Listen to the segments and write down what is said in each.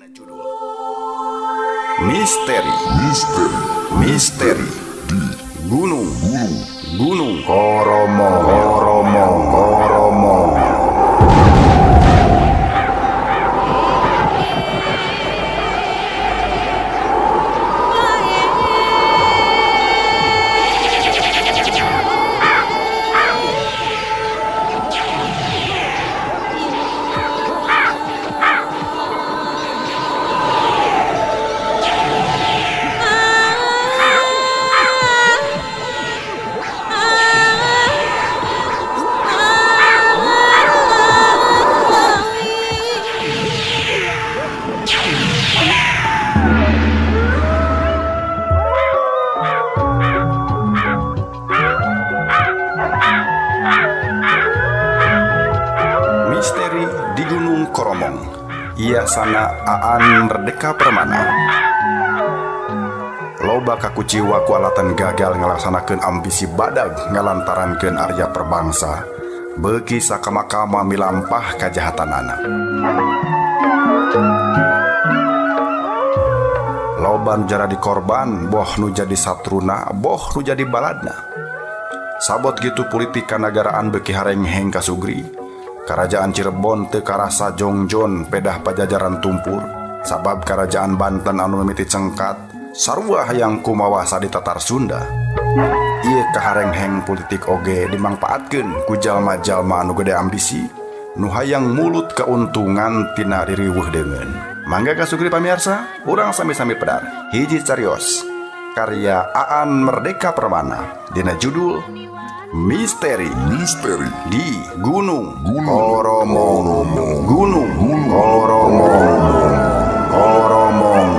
Misteri Misteri di Gunung Gunung Koromong Koromong Koromong. Misteri di Gunung Koromong. Yasana Aan Merdeka Permana. Loba kakuciwa ku alatan gagal ngalaksanakeun ambisi badag ngalantarankeun Arya Perbangsa beuki sakama-kama milampah kajahatanana. Loba nu jadi korban, boh nu jadi satruna, boh nu jadi baladna. Sabot gitu politik kanagaraan beuki harengheng kasugri. Karajaan Cirebon teu karasa jongjon pedah pajajaran tumpur, sabab karajaan Banten anu mimiti cengkat sarua hayang kumawasa di Tatar Sunda. Ieu kaharengheng politik oge dimangpaatkeun ku jalma-jalma anu gede ambisi, nu hayang mulut keuntungan tina ririweuh deungeun. Mangga kasugri pamirsa, urang sami-sami pedar. Hiji carios karya Aan Merdeka Permana dina judul Misteri Misteri di Gunung Koromong. Gunung Koromong. Koromong.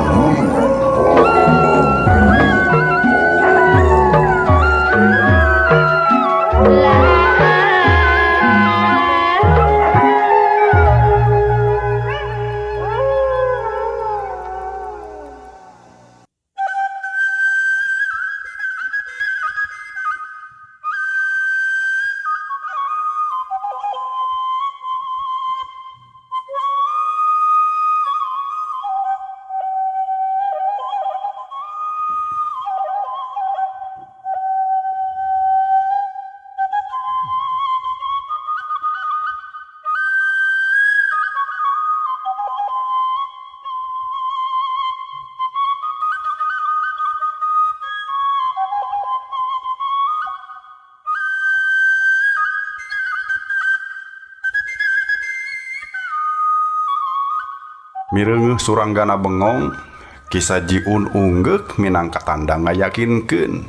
Mireungeuh Suranggana bengong, Ki Sajiun unggeuk minangka tanda ngayakinkeun.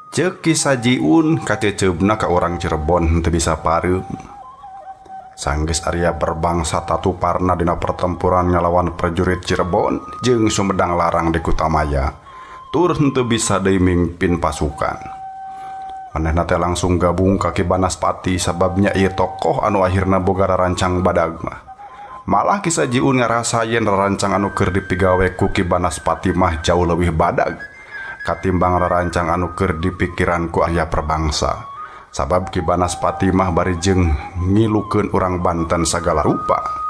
Ceuk Ki Sajiun kaceceubna ka urang Cirebon henteu bisa pareum. Sanggeus Arya Perbangsa tatuparna dina pertempuran ngalawan prajurit Cirebon jeung Sumedang Larang di Kutamaya, tur henteu bisa deui mimpin pasukan. Manehna teh langsung gabung ka Ki Banaspati sababnya ieu tokoh anu akhirna boga rarancang badag mah. Malah Ki Sajiun ngarasa yen rarancang anu keur dipigawe ku Ki Banaspati mah jauh leuwih badag katimbang rarancang anu keur dipikiran ku Arya Perbangsa. Sabab Ki Banaspati mah bari jeung ngilukeun urang Banten sagala rupa.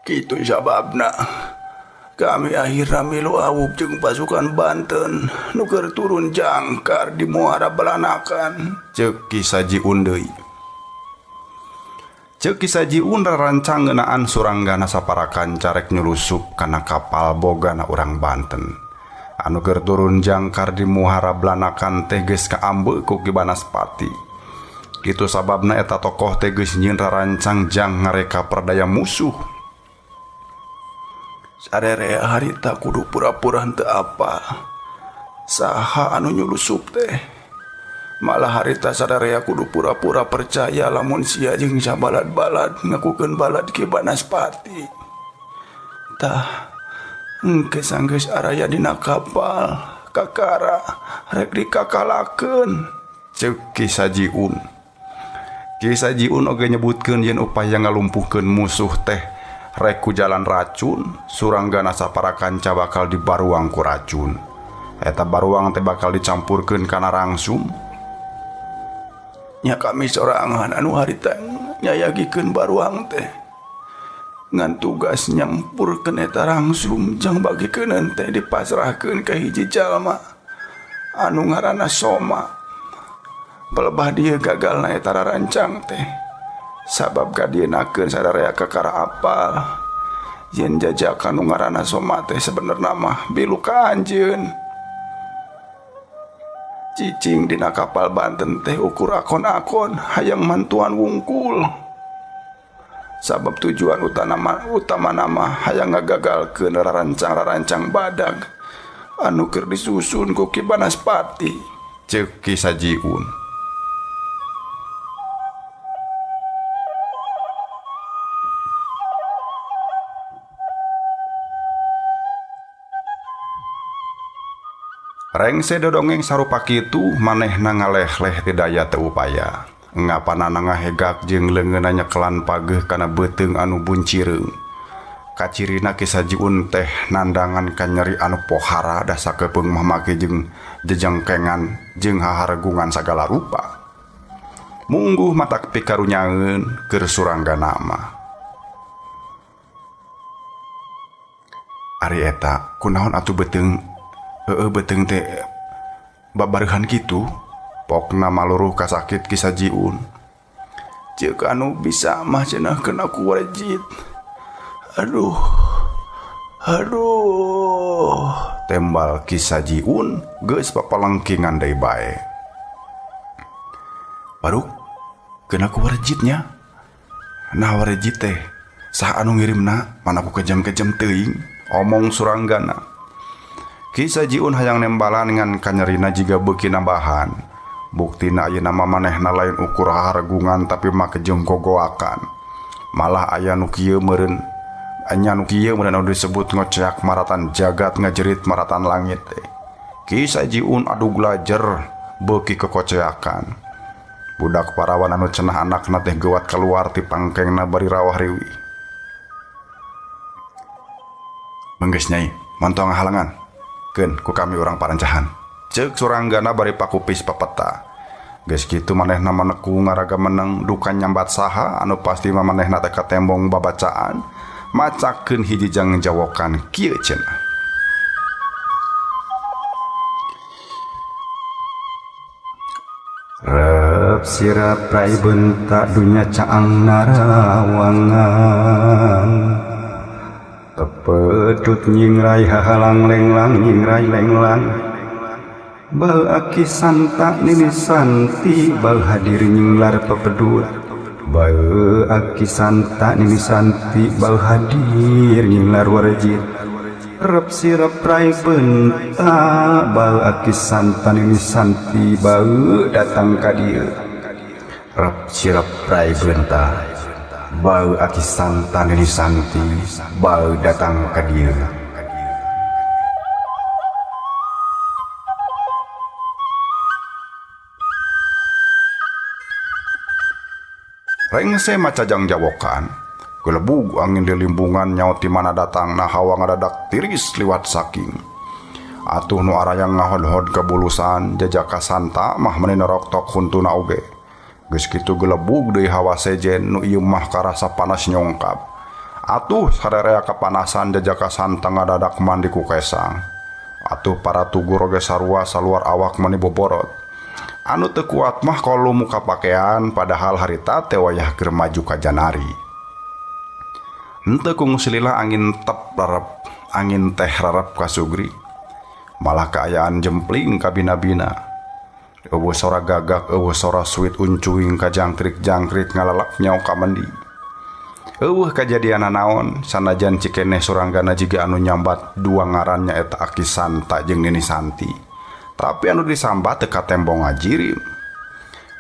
Kitu sababna kami akhirna milu awub jeung pasukan Banten nu keur turun jangkar di Muara Belanakan. Ceuk Ki Sajiun deui. Ceuk Ki Sajiun rarancang ngeunaan Suranggana saparakan carek nyulusup kana kapal bogana urang Banten anu keur turun jangkar di Muara Belanakan teh geus kaambeuk ku Ki Banaspati. Kitu sababna eta tokoh teh geus nyieun rarancang jang ngareka perdaya musuh. Sarerea harita kudu pura-pura henteu apa. Saha anu nyulusup teh. Malah harita sarerea kudu pura-pura percaya lamun sia jeung sabalad-balad ngakukeun balad Ki Banaspati. Tah, engke sanggeus araya dina kapal, kakara rek dikakalakeun. Ceuk Ki Sajiun. Ki Sajiun oge nyebutkeun yen upaya ngalumpuhkeun musuh teh rek ku jalan racun, Suranggana saparakanca bakal dibaruang ku racun. Eta baruang teh bakal dicampurkeun kana rangsum. Nya kami sorangan anu harita nyayagikeun baruang teh. Ngan tugas nyampurkeun eta rangsum jang bagikeun teh dipasrahkeun ka hiji jalma anu ngaranna Soma. Pelebah dia gagal na eta rancang teh. Sabab kadienakeun sararea kakara apal. Yen jajakan nu ngaranna Soma teh sebenerna mah bilu ka anjeun. Cicing dina kapal Banten teh ukur akon-akon hayang mantuan wungkul. Sabab tujuan utama nama hayang ngagagalkeun rarancang-rarancang badag anu keur disusun ku Ki Banaspati. Ceuk Ki Sajiun. Rengse dodongeng sarupa kitu manehna ngaleh-leh teu daya teu upaya. Ngapanana ngahegak jeung leungeunna nyekelan pageuh kana beuteung anu buncireung. Kacirina Ki Sajiun teh nandangan kanyeri anu pohara da sakepeung mah make jeung jejengkengan jeung haharegungan sagala rupa. Mungguh matak pikarunyaeun keur Suranggana mah. Ari eta kunaon atuh beuteung beuteung teh babareuhan kitu? Pokna maluruh kasakit Ki Sajiun. Ceuk anu bisa mah cenah kena ku warejit. Aduh. Aduh, tembal Ki Sajiun geus papalengkingan deui bae. Baruk kena ku warejitnya. Nah warejit teh saha anu ngirimna mana ku kejam-kejam teuing, omong Suranggana. Ki Sajiun hayang nembalan ngan kanyerina jiga beuki nambahan. Buktina ayeuna mah manehna lain ukur haregungan tapi mah kejeng gogoakan. Malah aya nu kieu meureun nya nu kieu meureun anu disebut ngoceak maratan jagat ngajerit maratan langit teh. Ki Sajiun adug lajer beuki kekoceakan. Budak parawan anu cenah anakna teh geuwat keluar ti pangkengna bari rawah riwih. Menggeus nyai, montong ngahalangan. Keun ku kami urang parancahan. Ceuk Suranggana bari pakupis papeta. Geus kitu manehna maneku ngaraga meneng duka nyambat saha anu pasti mah manehna teh katembong babacaan macakeun hiji jang jawokan kieu cenah. Rep sirap rai bentak dunya caang narawangan. Pepedut nyingrai hahalang lenglang nyingrai lenglang. Bal aki santa nini santi bal hadir nyinglar pepedut. Bal aki santa nini santi bal hadir nyinglar warejit. Rep sirap rai bentak bal aki santa nini santi bal datang ka dieu. Rep sirap rai bentak bau aki santa nini santi bau datang ka dieu. Rengse maca jang jawokan gelebug angin di limbungan nyaot ti mana datangna hawa ngadadak tiris liwat saking. Atuh nu arayang ngahodhod kabulusan jajaka santa mah meuni noroktok huntuna oge. Geus kitu gelebug deui hawa sejen nu ieu mah karasa panas nyongkap. Atuh sararea kapanasan jajaka santa ngadadak mandi ku kesang. Atuh para tugur oge sarua saluar awak mani boborot. Anu teu kuat mah kolu muka pakean padahal harita teh wayah keur maju ka janari. Henteu ku ngusilila angin tep rarep, angin teh rarep ka sugri. Malah kaayaan jempling ka bina-bina. Eueuh sora gagak, eueuh sora suit uncuing ka jangkrik-jangkrik ngalalak nyau ka mendi. Eueuh kajadian naon, sanajan cikeneh Suranggana jiga anu nyambat dua ngaran nyaeta Aki Santa jeung Nini Santi. Tapi anu disambat teu katembong ngajirim.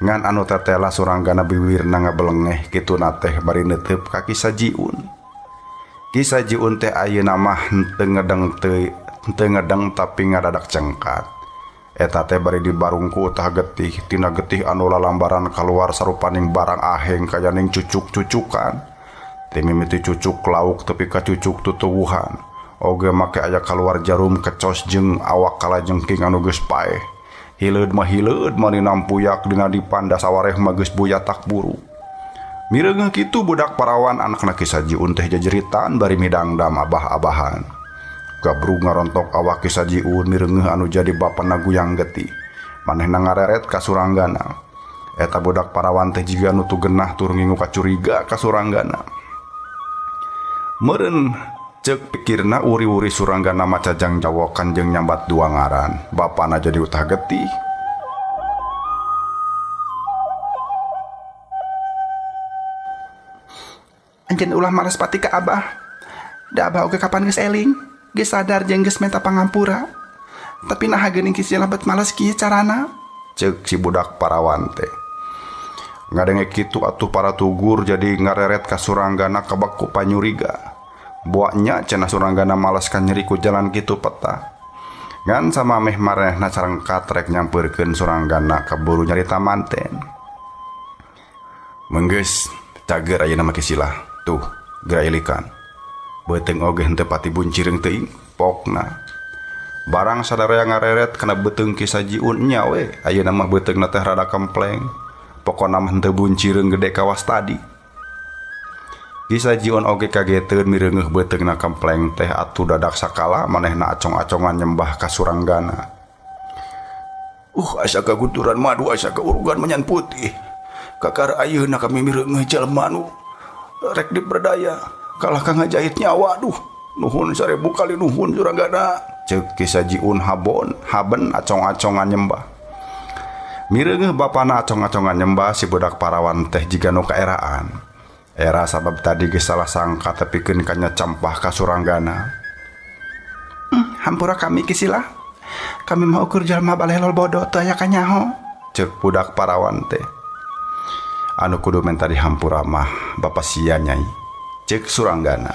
Ngan anu tetela Suranggana biwirna ngabelengeh kituna teh bari neuteup ka Ki Sajiun. Ki Sajiun teh ayeuna mah henteu ngedeng teu henteu ngedeng tapi ngadadak cengkat. Eta teh bari dibarungku tah getih tina getih anu lalambaran kaluar sarupaning barang aheng kayaning cucuk-cucukan. Teu mimiti cucuk lauk tepi ka cucuk tutuwuhan. Oge make aya kaluar jarum kecos jeung awak kalajengking anu geus paeh. Hileud mah hileud mani nampuyak dina dipanda sawareh mah geus buyatak buru. Mireungeuh kitu budak parawan anakna Ki Sajiun teh jejeritan bari midangdam abah-abahan. Gabrug ngarontok awak Ki Sajiun mireungeuh anu jadi bapana guyang getih. Manehna ngareret ka Suranggana. Eta budak parawan teh jiga nu teu genah tur ngingu kacuriga ka Suranggana. Meureun ceuk pikirna uri-uri Suranggana maca jangjawokan jeung nyambat dua ngaran. Bapana jadi utah getih. Anjeun ulah maras pati ka abah. Da abah oge kapan geus eling, geus sadar jeung geus menta pangampura. Tapi naha geuning Ki Sila bet males kieu carana? Ceuk si budak parawan teh. Ngadenge kitu atuh para tugur jadi ngareret ka Suranggana kabak ku panyuriga. Buaknya cenah Suranggana malas ka nyeri ku jalan kitu peta. Ngan samameh maranehna sarengkat rek nyampeurkeun Suranggana kaburu nyarita manten. Menggeus cager ayeuna mah Ki Sila. Tuh, geura ilikan. Beuteung oge henteu pati buncireung teuing pokna. Barang sadarea ngareret kana beuteung Ki Sajiun nya we, ayeuna mah beuteungna teh rada kempleng. Pokona mah henteu buncireung gede kawas tadi. Ki Sajiun oge kageteun mireungeuh beuteungna kempleng teh atuh dadak sakala manehna acong-acongan nyembah ka Suranggana. Asa kagunturan madu asa kaurugan menyan putih. Kakar ayeuna kami mireungeuh jelema nu rek diperdaya kalah ka ngajahit nyawa duh. Nuhun 1000 kali nuhun Suranggana. Ceuk Ki Sajiun habon haben acong-acongan nyembah. Mireungeuh bapana acong-acongan nyembah si budak parawan teh jiga nu kaeraan. Era sabab tadi geus salah sangka tepikeun ka nya campah ka Suranggana. Hampura kami Ki Sila. Kami mah ukur jalma balelol bodoh teu aya kanyaho. Ceuk budak parawan teh. Anu kudu menta dihampura mah bapa sia nyai. Ceuk Suranggana.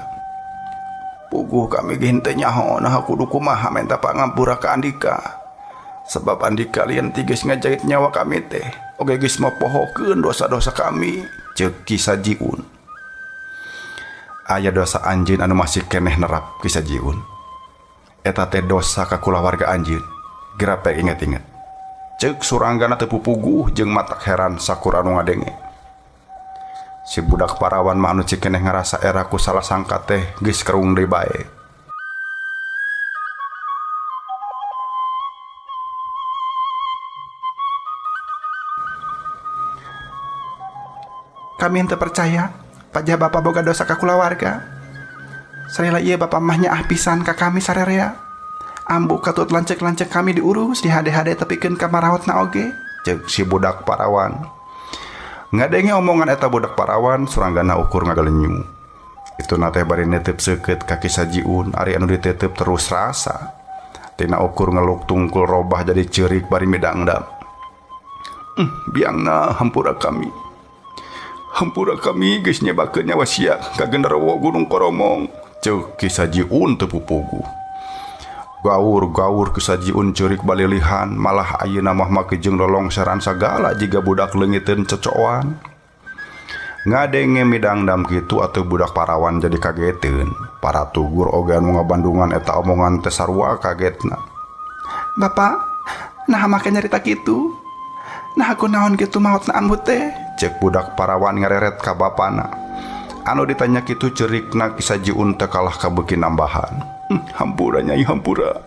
Puguh kami ge henteu nyaho naha kudu kumaha menta pangampura ka andika. Sebab andika lian ti geus ngajahit nyawa kami teh. Oge geus mapohokeun dosa-dosa kami. Ceuk Ki Sajiun. Aya dosa anjeun anu masih keneh nerap Ki Sajiun. Eta teh dosa ka kulawarga anjeun. Geura pek inget-inget. Ceuk Suranggana teu pupuguh jeung matak heran sakur anu ngadenge. Si budak parawan mah anu cikeneh ngarasa era ku salah sangka teh geus kerung deui bae. Kami henteu percaya pajah bapa boga dosa ka kulawarga. Sarila ieu bapa mah nyaah pisan ka kami sarerea. Ambu katut lanceuk-lanceuk kami diurus di hade-hade tepikeun ka marawatna oge. Ceuk si budak parawan. Ngadenge omongan eta budak parawan, Suranggana ukur ngagalenyu. Ituna teh bari netep seukeut ka Ki Sajiun, ari anu ditetep terus rasa. Tina ukur ngeluk tungkul robah jadi ceurik bari midangdam. Biangna hampura kami. Hampura kami geus nyebakeun nyawa sia ka genderowo Gunung Koromong. Ceuk Ki Sajiun teu pupuguh. Gaur-gaur Ki Sajiun ceurik balilihan, malah ayeuna mah make jeung lolongseran sagala jiga budak leungiteun cocoan. Ngadenge midangdam kitu atuh budak parawan jadi kageteun. Para tugur oge anu ngabandungan eta omongan teh sarua kagetna. Bapak, naha make nyarita kitu? Naha kunaon kitu maotna ambu teh? Ceuk budak parawan ngareret ka bapana. Anu ditanya kitu ceurikna Ki Sajiun teh kalah kabeuki nambahan. Hampura nyai hampura.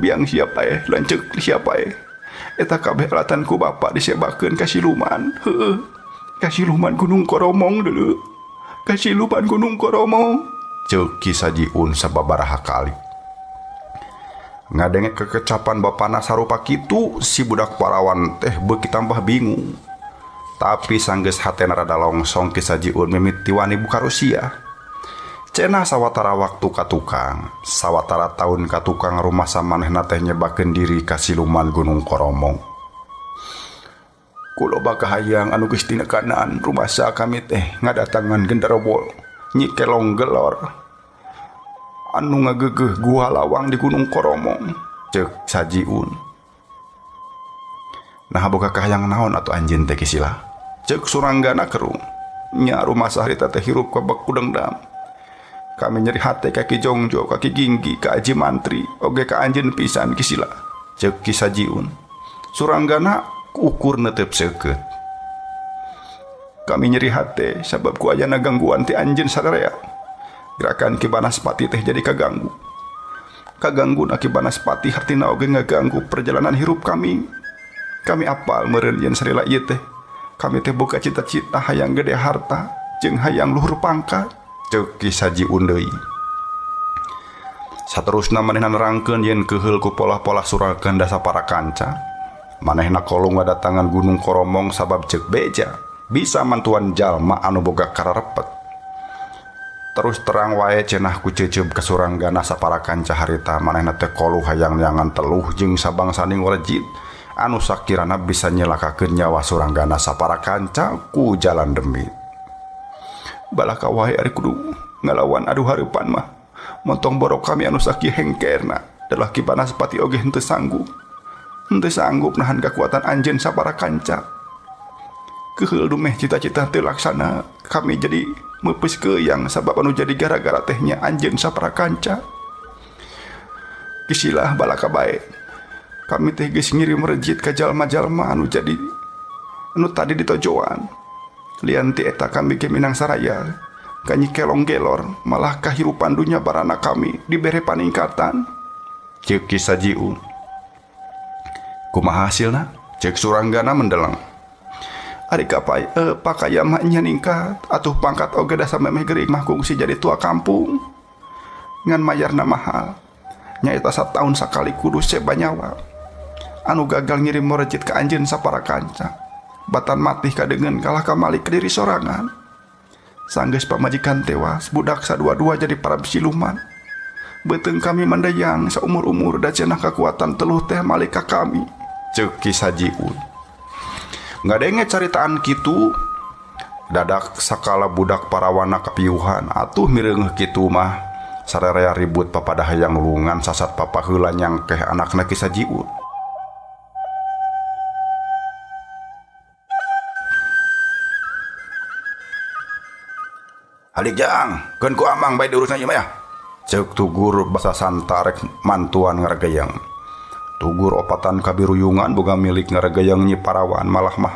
Biang siapa lanceuk siapa Eta kabeh alatan ku bapa disebakeun ka siluman. Heueuh. Ka siluman Gunung Koromong dulu. Ka siluman Gunung Koromong. Ceuk Ki Sajiun sababaraha kali. Ngadenge kekecapan bapana sarupa kitu si budak parawan teh beuki tambah bingung. Tapi sanggeus hatena rada longsong Ki Sajiun mimiti wani buka rusia. Cenah sawatara waktu ka tukang, sawatara taun ka tukang rumah samanehna teh nyebakeun diri ka siluman Gunung Koromong. Kulo bakahayang anu geus tinekanan rumasa kami teh ngadatangan genderowo Nyi Kelong Gelor anu ngagegeuh gua lawang di Gunung Koromong. Ceuk Sajiun. Nah boga kahayang naon atuh anjeun teh Ki Sila? Ceuk Suranggana kerung. Nya rumasa harita teh hirup kabek ku dendam. Kami nyeri hate ka Ki Jongjo, ka Ki Ginggi, ka Aji Mantri, oge ka anjeun pisan Ki Sila. Ceuk Ki Sajiun. Suranggana ukur netep seukeut. Kami nyeri hate sabab ku ayana gangguan ti anjeun sadarea. Gerakan Ki Banaspati teh jadi kaganggu. Kagangguna Ki Banaspati hartina oge ngaganggu perjalanan hirup kami. Kami apal meureun yen sarila ieu teh. Kami teh boga cita-cita hayang gede harta jeung hayang luhur pangkat. Ceuk Ki Sajiun deui. Saterusna manehna nerangkeun yen keuheul ku polah-polah Suraganda sapara kanca. Manehna kolong ngadatangan Gunung Koromong sabab ceuk beja bisa mantuan jalma anu boga kararepet. Terus terang wae cenah ku ceuceub ka Suranggana sapara kanca harita manehna teh koluh hayang neangan teluh jeung sabangsaning warejit anu sakirana bisa nyelakakeun nyawa Suranggana sapara kanca ku jalan demit. Balaka wae ari kudu ngalawan adu hareupan mah. Montong borok kami anu sakieu hengkerna adalah Ki Banaspati oge henteu sanggup. Henteu sanggup nahan kakuatan anjeun sapara kanca. Keuheul dumeh cita-cita teu laksana, kami jadi meupes keuyang sabab anu jadi gara-gara teh nya anjeun sapara kanca. Kisilah balaka bae. Kami teh geus ngirim rejit ka jalma-jalma anu jadi anu tadi ditojoan. Lian ti eta kami ge minang saraya ka Nyi Kelong Gelor malah kahirupan dunya barana kami dibere paningkatan. Ceuk Ki Sajiun. Kumaha hasilna? Ceuk Suranggana mendeleng. Ari kapai pakaya mah nya ningkat atuh pangkat oge da samemeh geuring mah kungsi jadi tua kampung. Ngan mayarna mahal. Nyaeta sataun sakali kudu seba nyawa. Anu gagal ngirim morejit ka anjeun sapara kanca. Batan matih kadengen kalah kamalik ke diri sorangan. Sanggeus pamajikan tewas, budak sadua-dua jadi para siluman. Beuteung kami mandayang saumur-umur da cenah kakuatan teluh teh malik ka kami. Ceuk Ki Sajiun. Ngadenge caritaan kitu, dadak sakala budak parawana kapiuhan atuh mireungeuh kitu mah sararea ribut papada hayang nulungan sasat papaheula nyangkeh anakna Ki Sajiun. Halik jang, keun ku amang bae diurusna ieu mah ya. Ceuk Tugur basa santarek mantuan ngaregeyang. Tugur opatan kabiruyungan boga milik ngaregeyang Nyi Parawan malah mah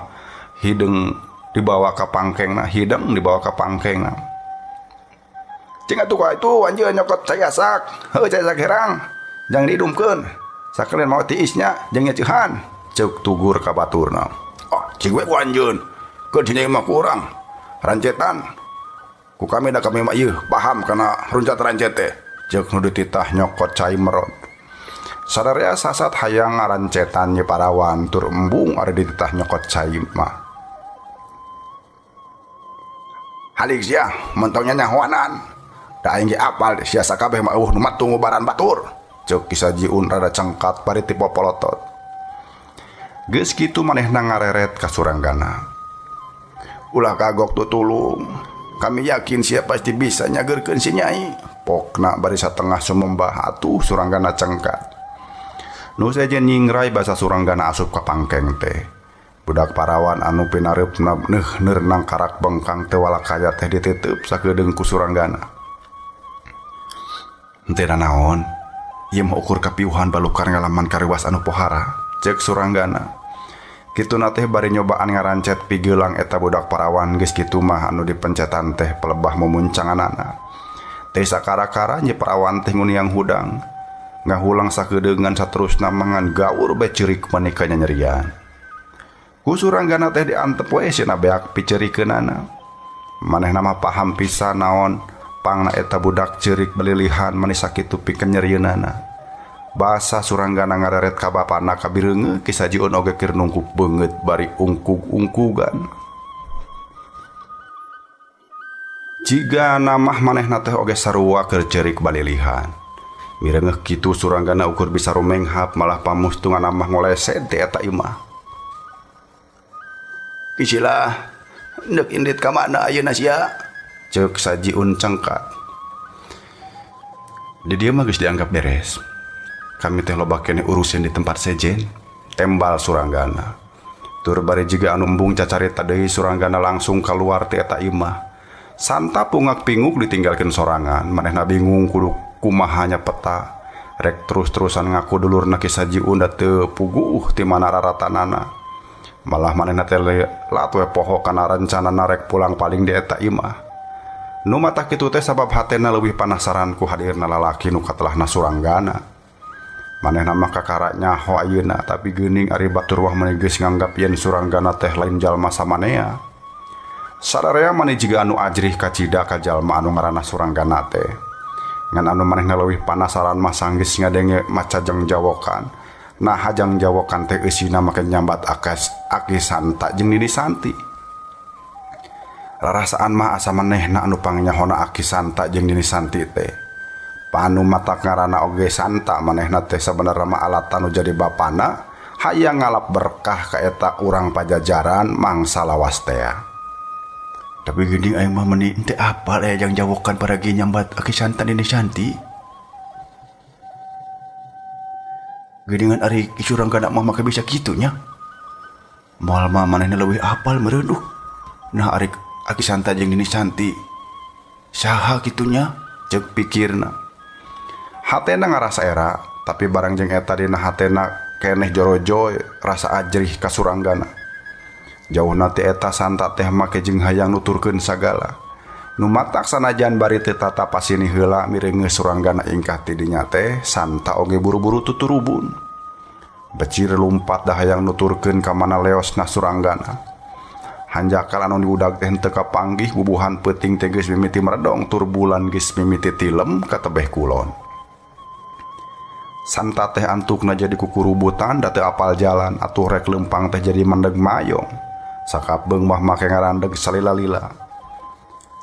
hideung dibawa ka pangkengna, hideung dibawa ka pangkengna. Cing atuh ka itu anjeun nyokot cai asak, heuh cai asak herang, jang diidumkeun. Sakalian mawa tiisnya jeung nyeceuhan. Ceuk Tugur ka baturna. Oh, cing we ku anjeun. Keun si nyai mah kurang. Rancetan. Ku kami da kami mah ieu paham kana runcat rancet teh. Ceuk nu dititah nyokot cai merot. Sadarea sasat hayang ngarancetan Nyi Parawan tur embung ari dititah nyokot cai mah. Halik sia montongnya nyahoanan. Da aing ge apal sia sakabeh mah eueuh nu matung ngubaran batur. Ceuk Ki Sajiun rada cengkat bari ti popolotot. Geus kitu manehna ngareret ka Suranggana. Ulah kagok tutulung. Kami yakin sia pasti bisa nyageurkeun si nyai. Pokna bari satengah sumembah atuh Suranggana cengkat. Nu sejen nyingrai basa Suranggana asup ka pangkeng teh. Budak parawan anu pinareupna neuh nang karak bengkang teh walakaya teh dititeup sakedeung ku Suranggana. Henteu nanaon, ieu mah ukur kapiuhan balukar ngalaman kariwas anu pohara, ceuk Suranggana. Kituna teh bari nyobaan ngarancet pigeulang eta budak parawan geus kitu mah anu dipencetan teh pelebah mumuncanganana. Teh sakara-kara Nyi Parawan teh nguniang hudang. Ngahulang sakedeungan saterusna mangan gaur bae ceurik maneka nyanyerian. Ku Suranggana teh diantep we sieuna beak piceurikeunana. Manehna mah paham pisan naon pangna eta budak ceurik belilihan manis sakitu pikeun nyerieunana. Basa Suranggana ngareret ka bapana kabireungeut Ki Sajiun oge keur nungkuk beungeut bari ungkug-ungkugan. Jiga namah manehna teh oge sarua keur ceurik balilihan. Mireungeuh kitu Suranggana ukur bisa rumenghap malah pamustungan mah ngoleset teh eta imah. Kisilah neuk indit ka mana ayeuna sia? Ceuk Sajiun cengkat. Di dieu mah geus dianggap beres. Kami teh loba keneh urusin di tempat sejen, tembal Suranggana. Tur bari jiga anu embung cacarita deui Suranggana langsung kaluar ti eta imah. Santa pungak pinguk ditinggalkeun sorangan, manehna bingung kudu kumaha nya peta. Rek terus-terusan ngaku dulurna Ki Sajiun da teu puguh ti mana raratanana. Malah manehna teh lat we poho kana rencanana rek pulang paling di eta imah. Nu matak kitu teh sabab hatena leuwih panasaran ku hadirna lalaki nu katelahna Suranggana. Manehna mah kakara nyaho ayeuna tapi geuning ari batur wah mani geus nganggap yen Suranggana teh lain jalma samanea. Sararea mani jiga anu ajrih kacida ka jalma anu ngaranna Suranggana teh. Ngan anu manehna leuwih panasaran mah sanggeus ngadenge maca jangjawokan. Nah jangjawokan teh eusina make nyambat akas Aki Santa jeung Nini Santi. Rarasaan mah asa manehna anu pangnyahona Aki Santa jeung Nini Santi teh. Panu matak ngaranna oge Santa manehna teh sabenerna mah alatan nu jadi bapana hayang ngalap berkah ka eta urang Pajajaran mangsa lawas tea. Tapi geuning aing mah meuni teu apal aya jangjawokan paragi nyambat Aki Santa Nini Santi. Geuningan ari Ki Suranggana mah make bisa kitu nya. Moal mah manehna leuwih apal meureun duh. Nah ari Aki Santa jeung Nini Santi saha kitu nya ceuk pikirna. Hatena ngarasa era, tapi barang jeung eta dina hatena keneh jorojoy rasa ajrih ka Suranggana. Jauhna ti eta Santa teh make jeung hayang nuturkeun sagala. Nu matak sanajan bari teu tatapasini heula mireungeuh Suranggana ingkah ti dinya teh Santa oge buru-buru tuturubun. Becir lumpat da hayang nuturkeun ka mana leosna Suranggana. Hanjakal anu diudag teh henteu kapanggih bubuhan peuting teh geus mimiti meredong tur bulan geus mimiti tilem ka tebeh kulon. Santa teh antukna jadi kukurubutan da teu apal jalan atuh rek leumpang teh jadi mandeg mayong. Sakabeung mah make ngarandeg salila-lila.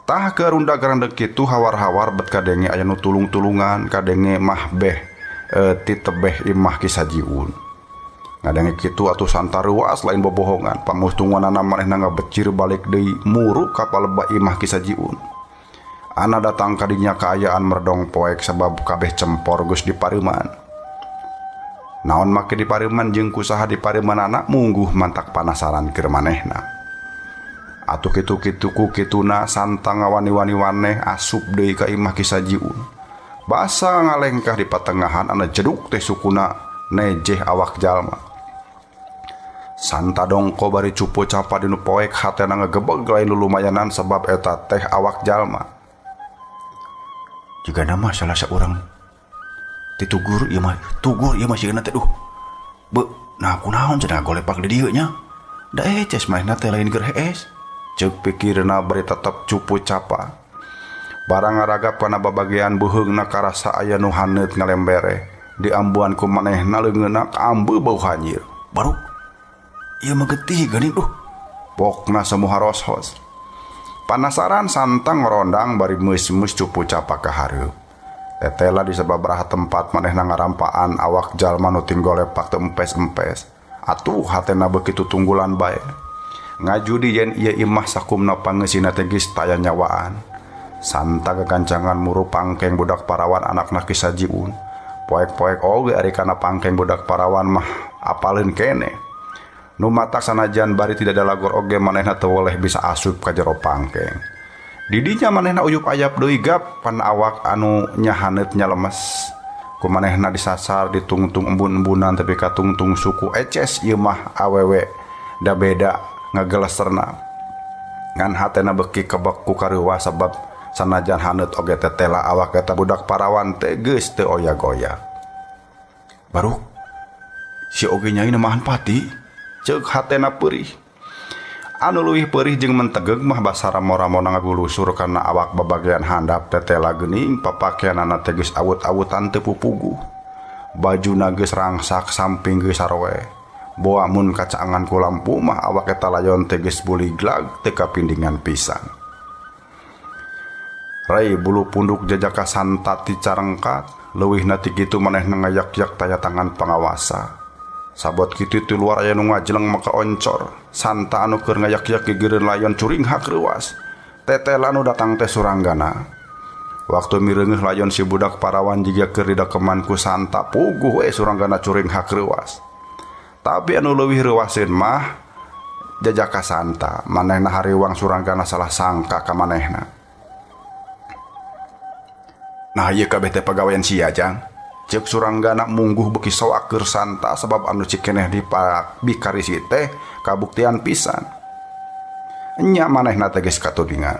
Tah keur runda-garandeg kitu hawar-hawar bet kadenge aya nu tulung-tulungan kadenge mah beh ti tebeh imah Ki Sajiun. Ngadenge kitu atuh Santa reuas lain bobohongan pamustunganana manehna ngabecir balik deui muruk ka palebah imah Ki Sajiun. Ana datang kadinya kaayaan merdong poek sabab kabeh cempor geus dipareuman. Naon make dipareuman jeung kusaha dipareumanana mungguh mantak panasaran keur manehna. Atuh kitu-kitu ku kituna Santa ngawani-wani waneh asup deui ka imah Ki Sajiun. Basa ngalengkah di patengahan ana jeduk teh sukuna nejeh awak jalma. Santa dongko bari cupu capa dinu poek hatena ngegebeg lain lulumayanan sebab eta teh awak jalma. Jika nama salah seorang titugur ieu mah tugur ieu mah sigana teh duh. Be, nah kunaon cenah golepak di dieu nya. Da eces manehna teh lain keur hees. Ceuk pikirna bari tetep cupu capa. Barang ngaragap kana babagean beuheungna karasa aya nu haneut ngalembere. Diambuan ku manehna leungeunna kaambe bau hanyir. Baru ieu mah getih geuning duh. Pokna semua roshos. Panasaran Santa ngorondang bari meus-meus cupu capa ka hareup. Tetela di sababaraha tempat manehna ngarampaan awak jalma nu tinggolepak teu empes-empes. Atuh hatena beuki tutunggulan bae. Ngajudi yen ieu imah sakumna pangeusina teh geus taya nyawaan. Santa gagancangan muru pangkeng budak parawan anakna Ki Sajiun. Poek-poek oge ari kana pangkeng budak parawan mah apaleun kene. Nu matak sanajan bari tidak ada lagor oge manehna teu woleh bisa asup ka jero pangkeng. Didinya manehna uyup ayap deui gap pan awak anu nyahaneut nyalemes. Ku manehna disasar ditungtung embun-embunan tapi katungtung suku eces ieu mah awewe da beda ngageleserna. Ngan hatena beuki kebek ku kareuwas sabab sanajan haneut oge tetela awak eta budak parawan teh geus teu oya-goya. Baru si oge nyai namahan pati ceuk hatena peurih. Anu leuwih peurih jeung mentegeg mah basa ramo-ramona ngagulusur kana awak babagean handap tetela geuning papakeanana teh geus awut-awutan teu pupuguh. Bajuna geus rangsak samping geus saroe. Boa mun kacaangan ku lampu mah awak eta layon teh geus buliglag teu kapindingan pisan. Rai bulu punduk jajaka Santa ti carengkat, leuwihna ti kitu manehna ngayak-yak taya tangan pangawasa. Sabot kitu ti luar aya nu ngajeleng maka oncor. Santa anu keur ngayak-yak gigireun layon curinghak reuas. Tetela anu datang teh Suranggana. Waktu mireungeuh layon si budak parawan jiga keur didakeman ku Santa puguh we Suranggana curinghak reuas. Tapi anu leuwih reuaseun mah jajaka Santa, manehna hariwang Suranggana salah sangka ka manehna. Nah ieu kabeh teh pagawean sia jang. Ceuk Suranggana mungguh beuki soak keur Santa sabab anu cikeneh dipikarisi teh kabuktian pisan. Nya manehna teh geus katudingan.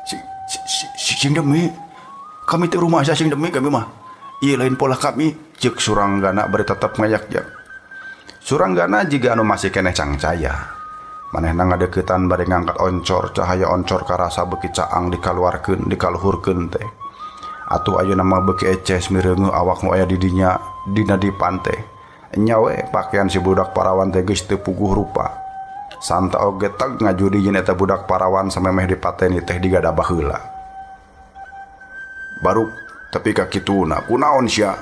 Si si si, si sing demi. Kami teh rumah sing demi kami mah. Ieu lain pola kami. Ceuk Suranggana bari tetep ngayak-yak. Suranggana jiga anu masih keneh cangcaya. Manehna ngadeuketan bari ngangkat oncor, cahaya oncor karasa beuki caang dikaluarkeun, dikaluhurkeun teh. Atuh ayeuna mah beuki eces mireungeuh awak nu aya di dinya dina dipan teh. Nya we pakaian si budak parawan teh geus teu puguh rupa. Santa oge teg ngajudi jeung eta budak parawan samemeh dipateni teh digadabah heula. Baruk tapi ka kituna kunaon sia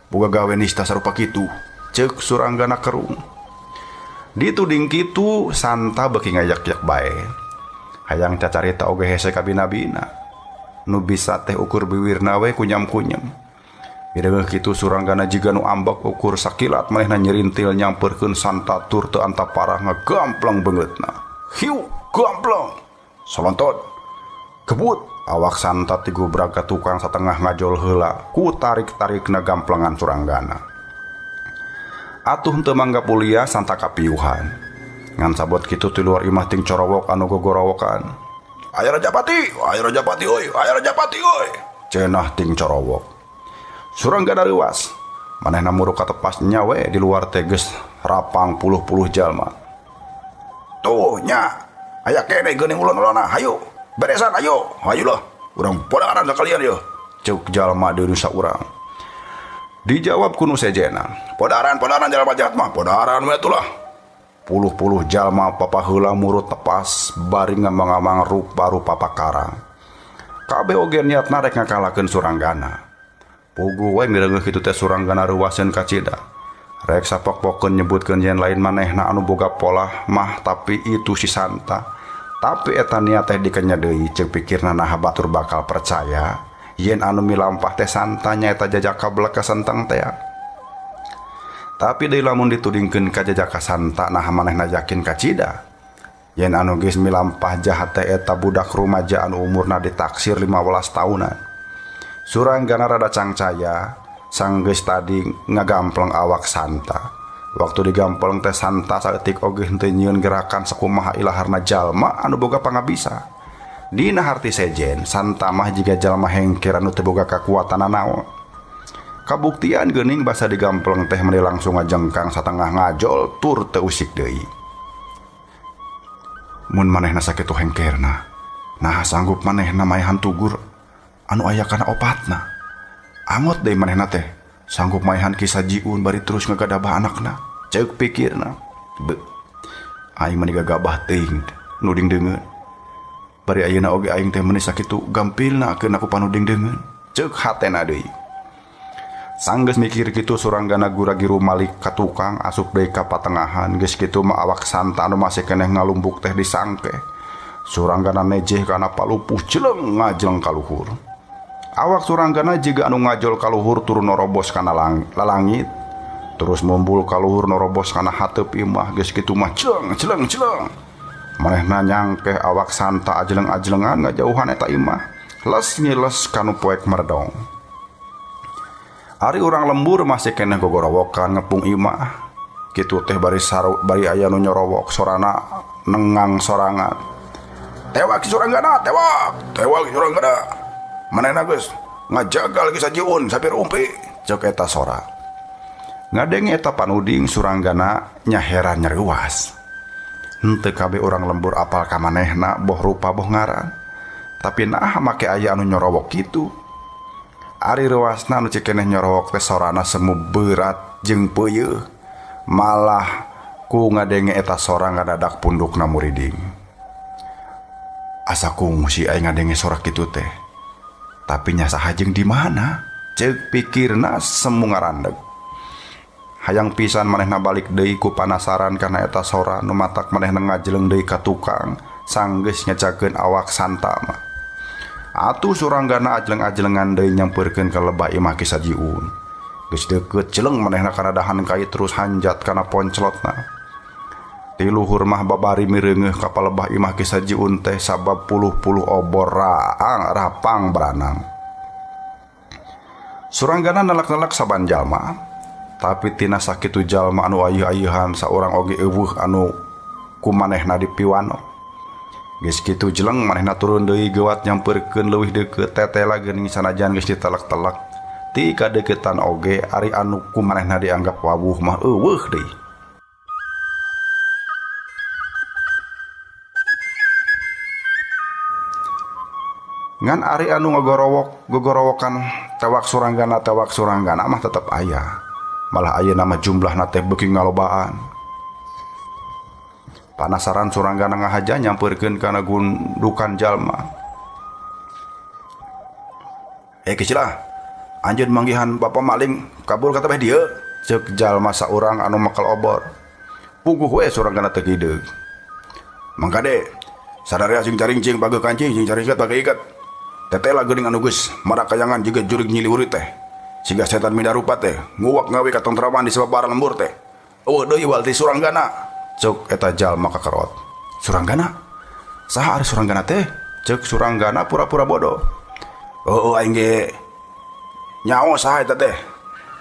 boga gawe nista sarupa kitu. Ceuk Suranggana kerung. Dituding kitu Santa beuki ngayak-yak bae. Hayang cacarita oge hese kabina-bina. Nu bisa teh ukur biwirna we kunyam-kunyam. Mireungeuh kitu Suranggana jiga nu ambek ukur sakilat manehna nyirintil nyampeurkeun Santa tur teu antap parah ngagampleng beungeutna. Hiu, gampleng. Solontot. Kebut awak Santa tigubrag ka tukang satengah ngajol heula ku tarik-tarikna gamplengan Suranggana. Atuh henteu mangga pulia Santa kapiuhan. Ngan sabot kitu ti luar imah ting corowok anu gogorowokan. Aya Rajapati, aya Rajapati euy, aya Rajapati euy. Cenah ting corowok. Suranggana reuas. Manehna muruk katepas nya we di luar teh geus rapang puluh-puluh jalma. Tuh nya, aya keneh geuning ulun-ulunna, hayu. Beresan ayo, hayu lah. Urang podaran sakalian yeuh. Ceuk jalma deui nu saurang. Dijawab ku nu sejena. Podaran, podaran jalma jahat mah, podaran we atuh lah. Puluh-puluh jalma papaheula murut tepas bari ngamang-ngamang rupa-rupa pakarang. Kabeh oge niatna rek ngakalakeun Suranggana. Puguh we mireungeuh kitu teh Suranggana reuwaseun kacida. Rek sapok-pokeun nyebutkeun yen lain manehna anu boga polah mah tapi itu si Santa. Tapi eta niat teh dikenya deui ceuk pikirna naha batur bakal percaya yen anu milampah teh Santa nyaeta jajaka belek kasenteng teh. Tapi deui lamun ditudingkeun ka jajaka Santa naha manehna yakin kacida. Yen anu geus milampah jahat teh eta budak rumaja anu umurna ditaksir 15 tahunan. Suranggana rada cangcaya sanggeus tadi ngagampleng awak Santa. Waktu digampleng teh Santa saeutik oge henteu nyieun gerakan sakumaha ilaharna jalma anu boga pangabisa. Dina harti sejen, Santa mah jiga jalma hengker anu teu boga kakuatan nanaon. Kabuktian geuning basa digampleng teh meuni langsung ngajengkang satengah ngajol tur teu usik deui. Mun manehna sakitu hengkerna, naha sanggup manehna maehan tugur anu aya kana opatna. Angot deui manehna teh sanggup maehan Ki Sajiun bari terus ngagadabah anakna. Ceuk pikirna. Be, aing mah gagabah teuing nuding deungeun. Bari ayeuna oge aing teh meuni sakitu gampilna keun aku panuding deungeun. Ceuk hatena deui. Sanggeus mikir kitu Suranggana gura-giru malik ka tukang asup deui ka patengahan. Geus kitu mah awak Santa anu masih keneh ngalumbuk teh disangke. Suranggana nejeh kana palupuh jeleng ngajleng ka luhur. Awak Suranggana jiga anu ngajol ka luhur turun norobos kana lalangit. Terus mumbul ka luhur norobos kana hateup imah. Geus kitu mah jeleng jeleng jeleng. Manehna nyangkeh awak Santa ajleng-ajlengan ngajauhan eta imah. Les ngiles kanu poek meredong. Ari urang lembur masih keneh gogorowokan ngepung imah. Kitu teh bari saru, bari aya nu nyorowok sorana nengang sorangan. Tewak Ki Suranggana, tewak, tewak Ki Suranggana. Manehna geus ngajagal Ki Sajiun sapir umpi, ceuk eta sora. Ngadenge eta panuding Suranggana nya heran nyereuwas. Henteu kabeh urang lembur apal ka manehna boh rupa boh ngaran. Tapi naha make aya anu nyorowok kitu. Ari reuasna anu cikeneh nyorowok teh sorana semu berat jeung peuyeeh. Malah ku ngadenge eta sora ngadadak pundukna muriding. Asa kungsi aing ngadenge sora kitu teh. Tapi nya saha jeung di mana? Ceuk pikirna semu ngarandeg. Hayang pisan manehna balik deui ku panasaran kana eta sora nu matak manehna ngajleng deui ka tukang sanggeus nyecakeun awak Santa mah. Atuh Suranggana ajleng-ajlengan deui nyampeurkeun ka lebah imah Ki Sajiun. Geus deukeut jeleng manehna kana dahan kai terus hanjat kana ponclotna. Ti luhur mah babari mireungeuh ka palebah imah Ki Sajiun teh sabab puluh-puluh obor raang rapang beranang. Suranggana nalak-nalak saban jalma, tapi tina sakitu jalma anu ayeuh-ayeuhan saurang oge euweuh anu ku manehna dipiwano. Geus kitu jeleng manehna turun deui geuwat nyampeurkeun leuwih deukeut tetela geuning sanajan geus ditelek-telek. Ti kadeuketan oge ari anu ku manehna dianggap wawuh mah euweuh deui. Ngan ari anu ngagorowok gogorowokan tewak suranggana mah tetep aya. Malah ayeuna mah jumlahna teh beuki ngalobaan. Panasaran Suranggana ngahaja nyampeurkeun kana gundukan jalma. Kecilah, anjeun manggihan bapa maling kabur ka tebeh dieu, ceuk jalma saurang anu makel obor. Puguh we Suranggana teh hideung. Mangkade, sadarea sing caringcing pageuh kancing, sing caringket pageuh iket. Tetela geuning anu geus marakayangan jiga jurig nyiliwuri teh. Siga setan midarupa teh, nguwak ngawe katentraman di sababaran lembur teh. Eueuh deui wal ti Suranggana. Ceuk eta jalma kakerot. Suranggana? Saha ari Suranggana teh? Ceuk Suranggana pura-pura bodoh. Heueuh aing ge nyaho saha eta teh.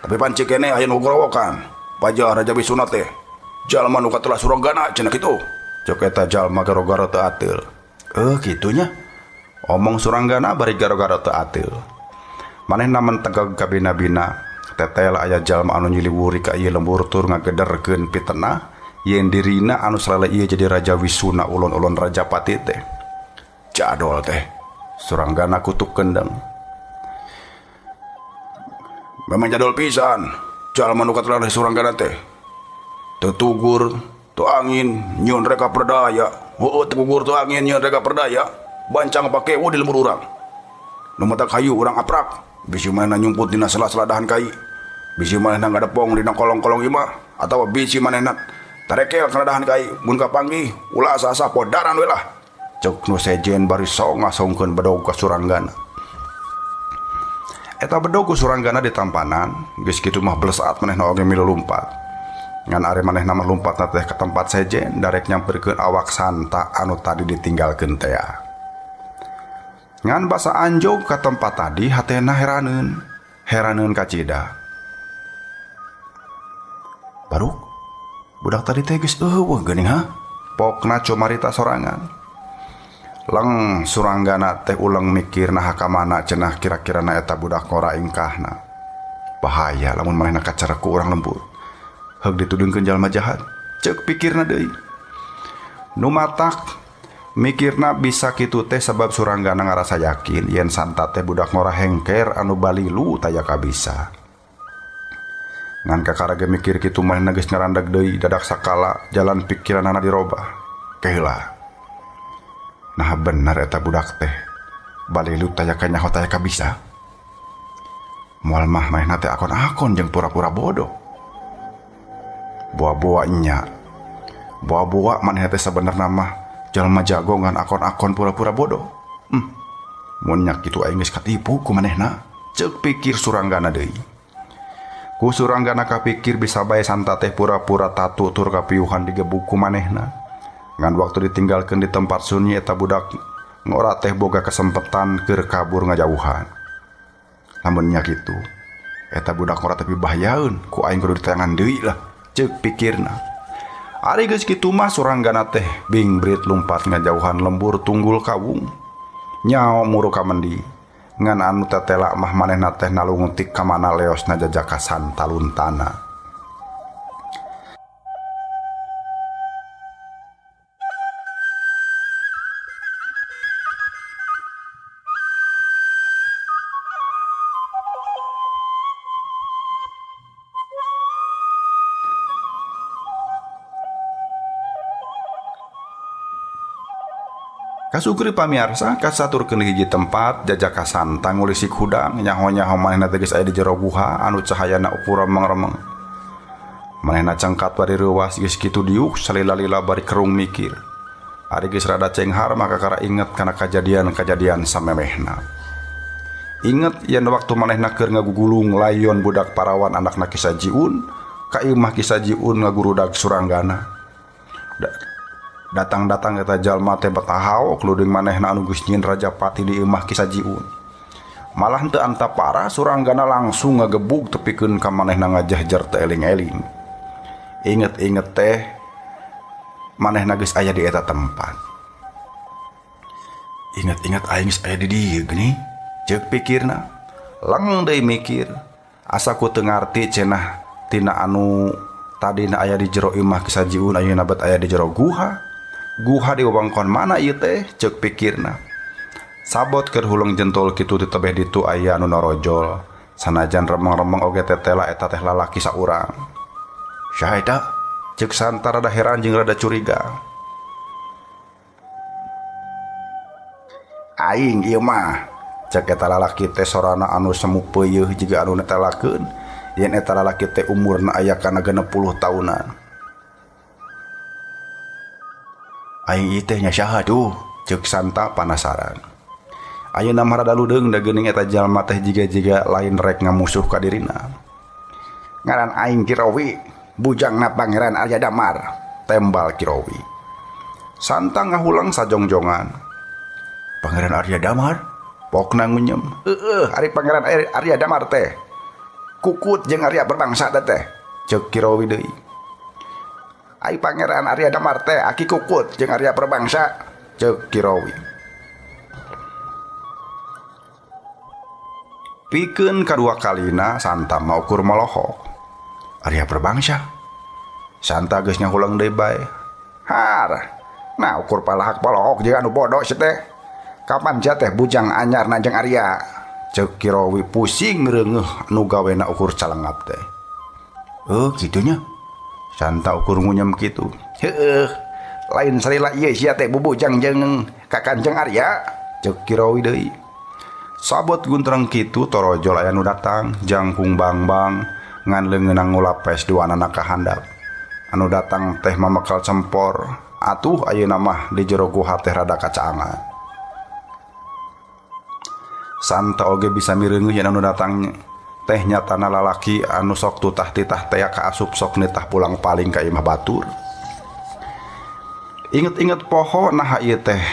Tapi pan ceuk keneh aya nu gorowokan. Pajah Raja Wisuna teh. Jalma nu katelah Suranggana cenah kitu. Ceuk eta jalma garo-garo teu ateul. Kitu nya. Omong Suranggana bari garo-garo teu ateul. Manehna mentegeg ka bina-bina. Tetel aya jalma anu nyiliwuri ka ieu lembur tur ngagederkeun pitenah yen dirina anu salele ieu jadi Raja Wisuna ulun-ulun Rajapati teh. Jadol teh. Suranggana kutuk kendeng. Memang jadol pisan. Jalma nu katelah Suranggana teh. Teu tugur, teu angin, nyieun reka perdaya. Heueuh teu gugur teu angin nyieun reka perdaya. Bancang pakewo di lembur urang. Nu matak hayu urang aprak. Bisi manehna nyumput dina sela-sela dahan kai. Bisi manehna ngadepong dina kolong-kolong imah atawa bisi manehna tarekel kana dahan kai. Mun kapanggih ulah asa-asa podaran we lah. Ceuk nu sejen bari sok ngasongkeun bedog ka Suranggana. Eta bedog ku Suranggana ditampanan, geus kitu mah blesat manehna oge milu lumpat. Ngan ari manehna mah lumpatna teh ka tempat sejen darek nyamperkeun awak Santa anu tadi ditinggalkeun tea. Ngan basa anjog ka tempat tadi hatena heraneun, heraneun kacida. Baruk, budak tadi teh geus eueuh geuning ha? Pokna cumarita sorangan. Leng Suranggana teh uleng mikir naha ka mana cenah kira-kirana eta budak ngora ingkahna. Bahaya lamun manehna kacarek ku urang lembur. Heug ditudungkeun jalma jahat, ceuk pikirna deui. Nu matak mikirna bisa kitu teh sabab Suranggana ngarasa yakin yen Santa teh budak ngora hengker anu balilu taya kabisa. Ngan kakara ge mikir kitu manehna geus ngarandag deui dadak sakala jalan pikiranana dirobah. Keheula. Nah bener eta budak teh balilu taya kanyaho taya kabisa. Moal mah manehna teh akon-akon jeung pura-pura bodoh. Boa-boa nya. Boa-boa manehna teh sabenerna mah jalma jago ngan akon-akon pura-pura bodoh. Mun nya kitu aing geus katipu ku manehna, ceuk pikir Suranggana deui. Ku Suranggana kapikir bisa bae Santa teh pura-pura tatu tur kapiuhan digebuk ku manehna. Ngan waktu ditinggalkeun di tempat sunyi eta budak ngora teh boga kesempatan keur kabur ngajauhan. Lamun nya kitu, eta budak ngora teh bahayaeun, ku aing kudu ditayangan deui lah, ceuk pikirna. Ari geus kitu mah Suranggana teh bingbrit lumpat ngajauhan lembur tunggul kawung. Nyao muru kamendi. Ngan anu tetela mah manehna teh nalungutik ka mana leosna jajaka Santa luntana. Kasukri pamiarsa kasaturkeun hiji tempat jajaka Santa ngulisik hudang nyaho-nyaho manehna teh geus aya di jero guha anu cahayana ukur remeng-remeng. Manehna cengkat bari reuwas geus kitu diuk salila-lila bari kerung mikir. Ari geus rada cenghar maka kakara inget kana kajadian-kajadian samemehna. Inget yen waktu manehna keur ngagugulung layon budak parawan anakna Ki Sajiun, ka imah Ki Sajiun ngagurudag Suranggana. Datang-datang eta jalma teh batahaok ludeng manehna anu geus nyieun Rajapati di imah Ki Sajiun. Malah teu antapara Suranggana langsung ngagebug tepikeun ka manehna ngajahjer teu eling-eling. Inget-inget teh manehna geus aya di eta tempat. Inget-inget aing geus aya di dieu geuning, ceuk pikirna. Leng deui mikir, asa ku teu ngarti cenah tina anu tadina aya di jero imah Ki Sajiun ayeuna bet aya di jero guha. Guha di wewengkon mana ieu teh, ceuk pikirna. Sabot keur huleng jentol kitu di tebeh ditu aya anu norojol. Sanajan remeng-remeng oge tetela eta teh lalaki saurang. Saha eta? Ceuk Santa rada heran jeung rada curiga. Aing ieu mah, cek eta lalaki teh sorana anu semu peuyeih jiga anu netelakeun yen eta lalaki teh umurna aya kana 60 taunan. Aing ieu teh nya saha tuh? Ceuk Santa panasaran. Ayeuna mah rada ludeung da geuning eta jalma teh jiga-jiga lain rek ngamusuh ka dirina. Ngaran aing Kirowi, bujangna Pangeran Arya Damar, tembal Kirowi. Santa ngahulang sajongjongan. Pangeran Arya Damar? Pokna ngunyem. Heueuh, ari Pangeran Arya Damar teh kukut jeung Arya berbangsa teh, ceuk Kirowi deui. Ai Pangeran Arya Damar teh aki kukut jeung Arya berbangsa, ceuk Kirowi. Pikeun kadua kalina Santa mah ukur molohok. Arya berbangsa. Santa geus ngahulang deui bae. Har. Nah ukur palahak polohok jeung anu bodoh sia teh. Kapan sia teh bujang anyar na jeung Arya? Ceuk Kirowi pusing reungeuh nu gawena ukur calengap teh. Oh kitunya. Santa ukur ngunyem kitu. Heueuh. Lain salila ieu sia teh bubujang jeung ka Kanjeng Arya, ceuk Kirowi deui. Sabot guntreng kitu torojol aya nu datang, jangkung bang-bang ngan leungeunang ngulapes duanana ka handap. Anu datang teh mamekal cempor, atuh ayeuna mah di jero guha teh rada kacaangan. Santa oge bisa mireungeuh yen anu datang teh nyatana lalaki anu sok tutah titah tea kaasup sok nitah pulang paling ka imah batur. Inget-inget poho naha ieu teh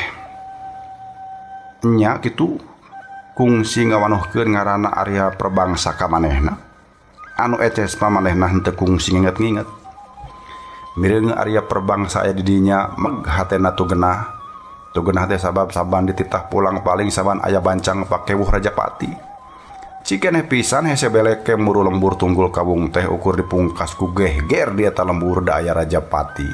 nya kitu kungsi ngawanuhkeun ngaranna Arya Perbangsa ka manehna. Anu eces mah manehna henteu kungsi nginget-nginget. Mireung Arya Perbangsa aya di dinya meg hatena tu genah. Tu genah teh sabab saban dititah pulang paling saban aya bancang pakewuh Rajapati. Cikeneh pisan hese beleke muru lembur tunggul kawung teh ukur dipungkas ku gehger di eta lembur da aya Rajapati.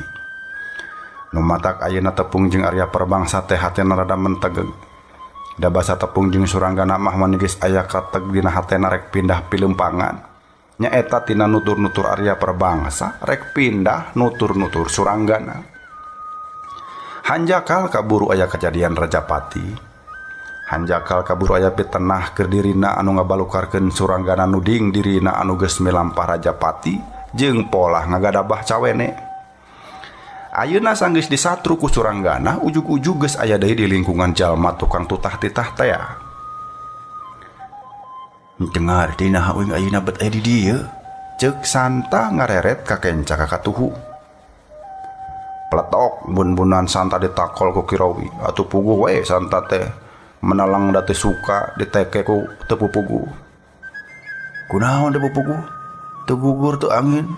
Nu matak ayeuna tepung jeung Arya Perbangsa teh hatena rada mentegeg. Da basa tepung jeung Suranggana mah mani geus aya kateg dina hatena rek pindah pilempangan. Nyaeta tina nutur-nutur Arya Perbangsa rek pindah nutur-nutur Suranggana. Hanjakal kaburu aya kejadian Rajapati. Hanjakal kaburu aya pitenah keur dirina anu ngabalukarkeun Suranggana nuding dirina anu geus milampah Rajapati jeung polah ngagadabah cawene. Ayeuna sanggeus disatru ku Suranggana ujug-ujug geus aya deui di lingkungan jalma tukang tutah titah tea. Dengar dina uing ayeuna bet aya di dieu, ceuk Santa ngareret ka kenca ka katuhu. Peletok bun-bunan Santa ditakol ku Kirowi, atuh puguh we Santa teh menalang da teu suka diteke ku teu pupuguh. Kunaon teu pupuguh? Teu gugur teu angin.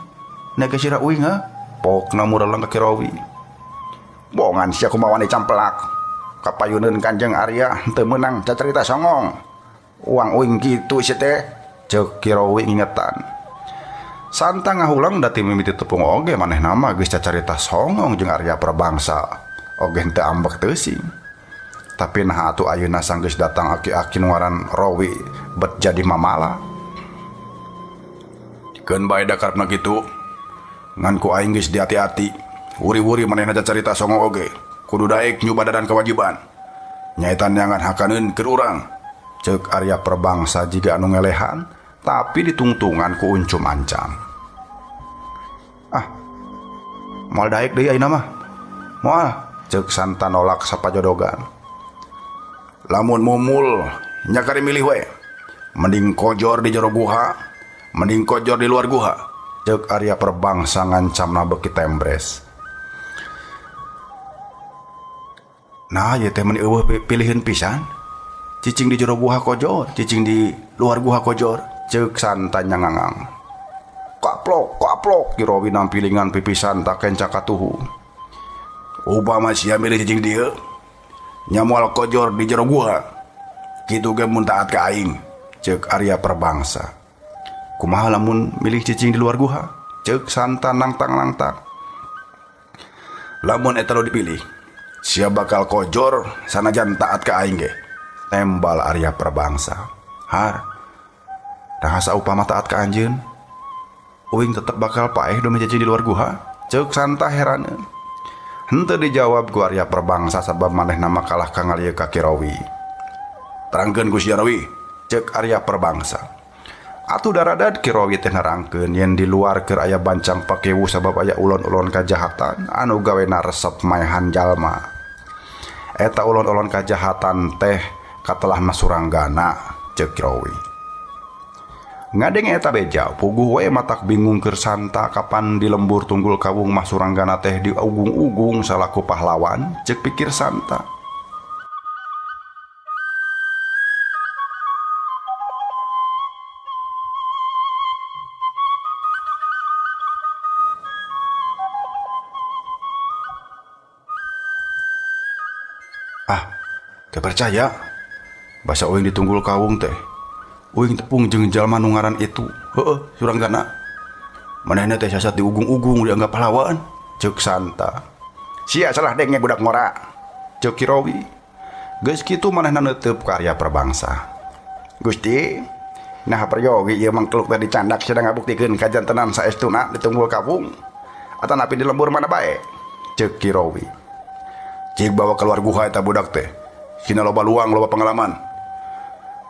Nege sira uing ha? Pokna mureleng ka Kirowi. Bongan sia kumaha wani camplak. Kapayuneun Kanjeng Arya teu meunang cacarita songong. Uang uing kitu sia teh, ceuk Kirowi ngingetan. Santa ngahulang da ti mimiti tepung oge manehna mah geus cacarita songong jeung Arya Perbangsa. Oge henteu ambek teuing. Tapi naha atuh ayeuna sanggeus datang aki-aki nu ngaran Rowi bet jadi mamala. Keun bae da karepna kitu. Ngan ku aing geus diati-ati. Wuri-wuri manehna cacarita songong oge. Kudu daek nyubadadan kewajiban. Nyaeta neangan hakaneun keur urang. Ceuk Arya Perbangsa jiga anu ngelehan, tapi ditungtungan ku uncum ancam. Ah, moal daek deui ayeuna mah. Moal, ceuk Santa nolak sapajodogan. Lamun mumul nya kari milih we. Mending kojor di jero guha, mending kojor di luar guha. Ceuk Arya Perbangsa ngancamna beuki tembres. Nah, ieu teh meni eueuh piliheun pisan. Cicing di jero guha kojor, cicing di luar guha kojor. Ceuk Santa nyangangang. Kaplok, kaplok Ki Rowi nampilingan pipi Santa kenca katuhu. Upama sia milih cicing dieu, nya moal kojor di jero guha. Kitu ge mun taat ka aing, ceuk Arya Perbangsa. Kumaha lamun milih cicing di luar guha? Ceuk Santa nangtang-nangtang. Lamun eta nu dipilih, sia bakal kojor sanajan taat ka aing ge. Tembal Arya Perbangsa. Har, nah saupama taat ka anjeun, uing tetep bakal paeh demi cicing di luar guha. Ceuk Santa heraneun. Henteu dijawab ku Arya Perbangsa sabab manehna mah kalah ka ngalieu ka Ki Rowi. Terangkeun ku sia Rowi, ceuk Arya Perbangsa. Atuh daradad Ki Rowi teh nerangkeun yen di luar keur aya bancang pakewu sabab aya ulon-ulon kajahatan anu gawena resep maehan jalma. Eta ulon-ulon kajahatan teh katelahna Suranggana, ceuk Ki Rowi. Ngadenge eta beja, puguh we matak bingung keur Santa kapan di lembur Tunggul Kawung mah Suranggana teh diugung-ugung salaku pahlawan, ceuk pikir Santa. Ah, teu percaya. Basa uing di Tunggul Kawung teh. Uing tepung jeung jalma nu ngaran itu. Heueuh, Suranggana. Manehna teh sasat diugung-ugung dianggap pahlawan, ceuk Santa. Sia salah denge budak ngora, ceuk Ki Rowi. Geus kitu manehna neuteub ka Arya Perbangsa. Gusti, nah peryogi ieu mangkluk teh dicandak sedang ngabuktikeun kajantenan saestuna di Tunggul Kawung atanapi di lembur mana bae, ceuk Ki Rowi. Cik bawa keluar guha eta budak teh. Sina loba luang loba pengalaman.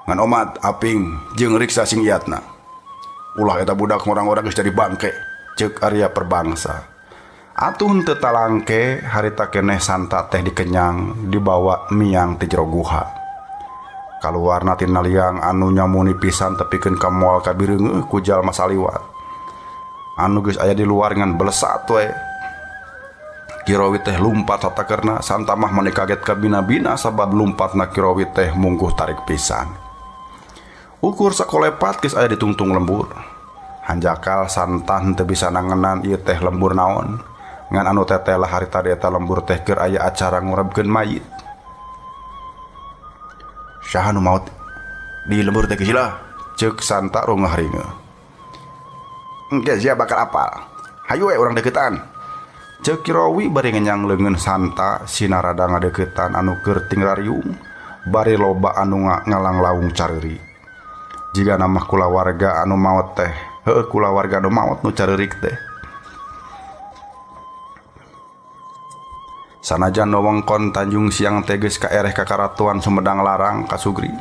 Ngan omat aping jeung riksa sing iatna. Ulah eta budak ngorang-ngorang geus jadi bangke, ceuk Arya Perbangsa. Atuh henteu talangke harita keneh Santa teh dikenyang dibawa miang ti jero guha. Kaluarna tina liang anu nyamuni pisan tepikeun ka moal kabireungeuh ku jalma saliwat. Anu geus aya di luar ngan belesat we. Ki Rowi teh lumpat satakerna, Santa mah mani kaget kabina-bina sabab lumpatna Ki Rowi teh mungguh tarik pisan. Ukur sakolepat geus aya ditungtung lembur. Hanjakal Santa henteu bisa nangenan ieu teh lembur naon. Ngan anu teteh lah harita eta lembur teh keur aya acara ngurebkeun mayit. Saha nu maot di lembur teh geus lah, ceuk Santa rungah-ringeuh. Engke sia bakal apal. Hayu we urang deukeutan. Ceuk Ki Rowi bari ngenyang leungeun Santa sina rada ngadeuketan anu keur tingrariung bari loba anu ngalanglaung careuri. Jigana mah kulawarga anu maot teh, heueuh kulawarga anu maot nu careurik teh. Sanajan wewengkon Tanjung Siang teh geus kaereh ka Karatuan Sumedang Larang kasugri.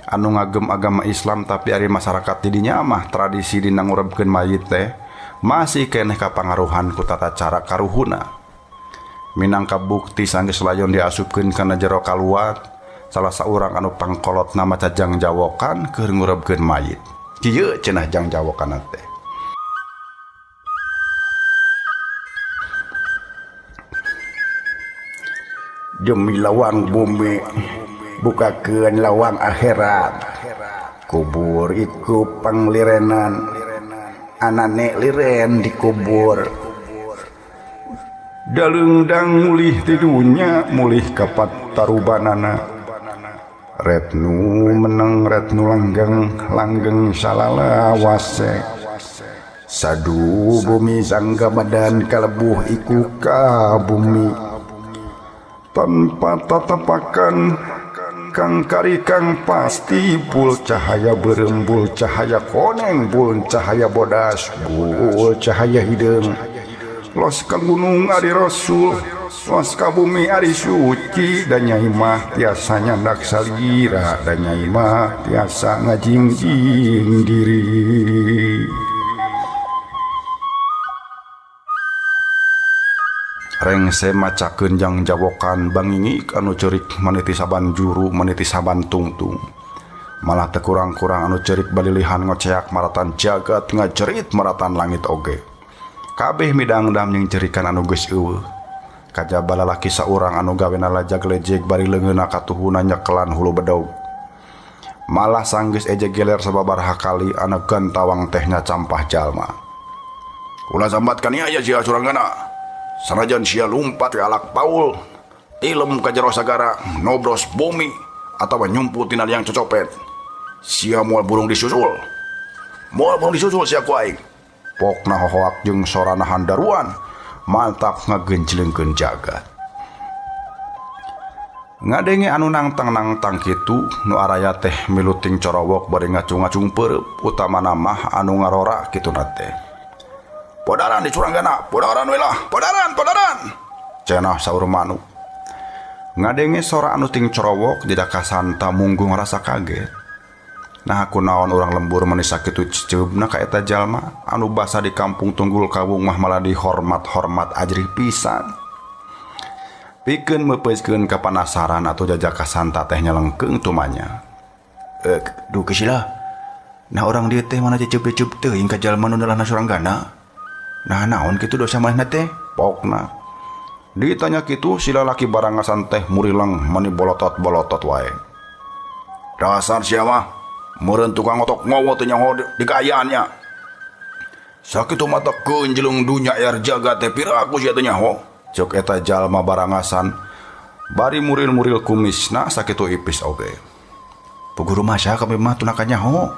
Anu ngagem agama Islam tapi ari masyarakat di dinya mah tradisi dina ngurebkeun mayit teh masih keneh kapangaruhan ku tata cara karuhuna. Minangka bukti sanggeus layon diasupkeun kana jero kaluat, salah saurang anu pangkolotna maca jangjawokan keur ngurebkeun mayit. Kieu cenah jangjawokanna teh. Demi lawang bumi bukakeun lawang akhirat. Kubur iku panglirenan, anane liren dikubur. Daleungdang mulih ti dunya mulih ka patarubanana. Retnu meneng retnu langgeng langgeng salalawase. Sadu bumi sangga badan kalebuh iku ka bumi. Tanpa tatapakan kang kari kang pasti bul cahaya berembul cahaya koneng bul cahaya bodas bul cahaya hideung. Los ka gunung ari rasul, los ka bumi ari suci, dan nyai mah tiasa nyandak salira, dan nyai mah tiasa ngajingjing diri. Rengse macakeun jangjawokan bangingik anu ceurik maniti saban juru maniti saban tungtung. Malah teu kurang-kurang anu ceurik balilihan ngoceak maratan jagat ngajerit maratan langit oge. Kabeh midangdam jeung cerikan anu geus eueuh. Kajaba lalaki saurang anu gawena lajag lejeg bari leungeunna katuhuna nyekelan hulu bedog. Malah sanggeus eje geler sababaraha kali anu gantawang teh nyacampah jalma. Ulah sambat kaniaya sia Suranggana. Sanajan sia lumpat ke alak paul, tilem ka jero sagara, nobros bumi atawa nyumput tina liang cocopet. Sia moal burung disusul. Moal burung disusul sia ku aing. Pokna hohoak jeung sorana handaruan mantak ngagenjlengkeun jagat. Ngadenge anu nangtang-nangtang kitu nu araya teh miluting corowok bari ngacung-ngacung peureub utamana mah anu ngarora kituna teh. Podaran di Suranggana, podaran we lah, podaran, podaran. Cenah saur manuk. Ngadenge sora anu ting corowok jadaka Santa mungguh ngarasa kaget. Nah kunaon urang lembur meni sakitu ceceubna ka eta jalma anu basa di kampung Tunggul Kawung mah malah dihormat-hormat ajrih pisan. Pikeun meupeuskeun kapanasaran atuh jajaka Santa teh nyelengkeung tumanya. Duh geus lah. Nah urang dieu teh mana ceceup-ceceup teuing ka jalma nu nalahna Suranggana. Nah naon kitu dosa manehna teh? Pokna. Ditanya kitu si lalaki barangasan teh murileng meni bolotot-bolotot wae. Dasar sia mah meureun tukang otok ngowo teh nyaho di kaayaannya. Sakitu mata keunjeleng dunya air jagat teh piraku sia teh nyaho. Cek eta jalma barangasan bari muril-muril kumisna sakitu ipis oge. Puguru masa kami mah tunaka nyaho.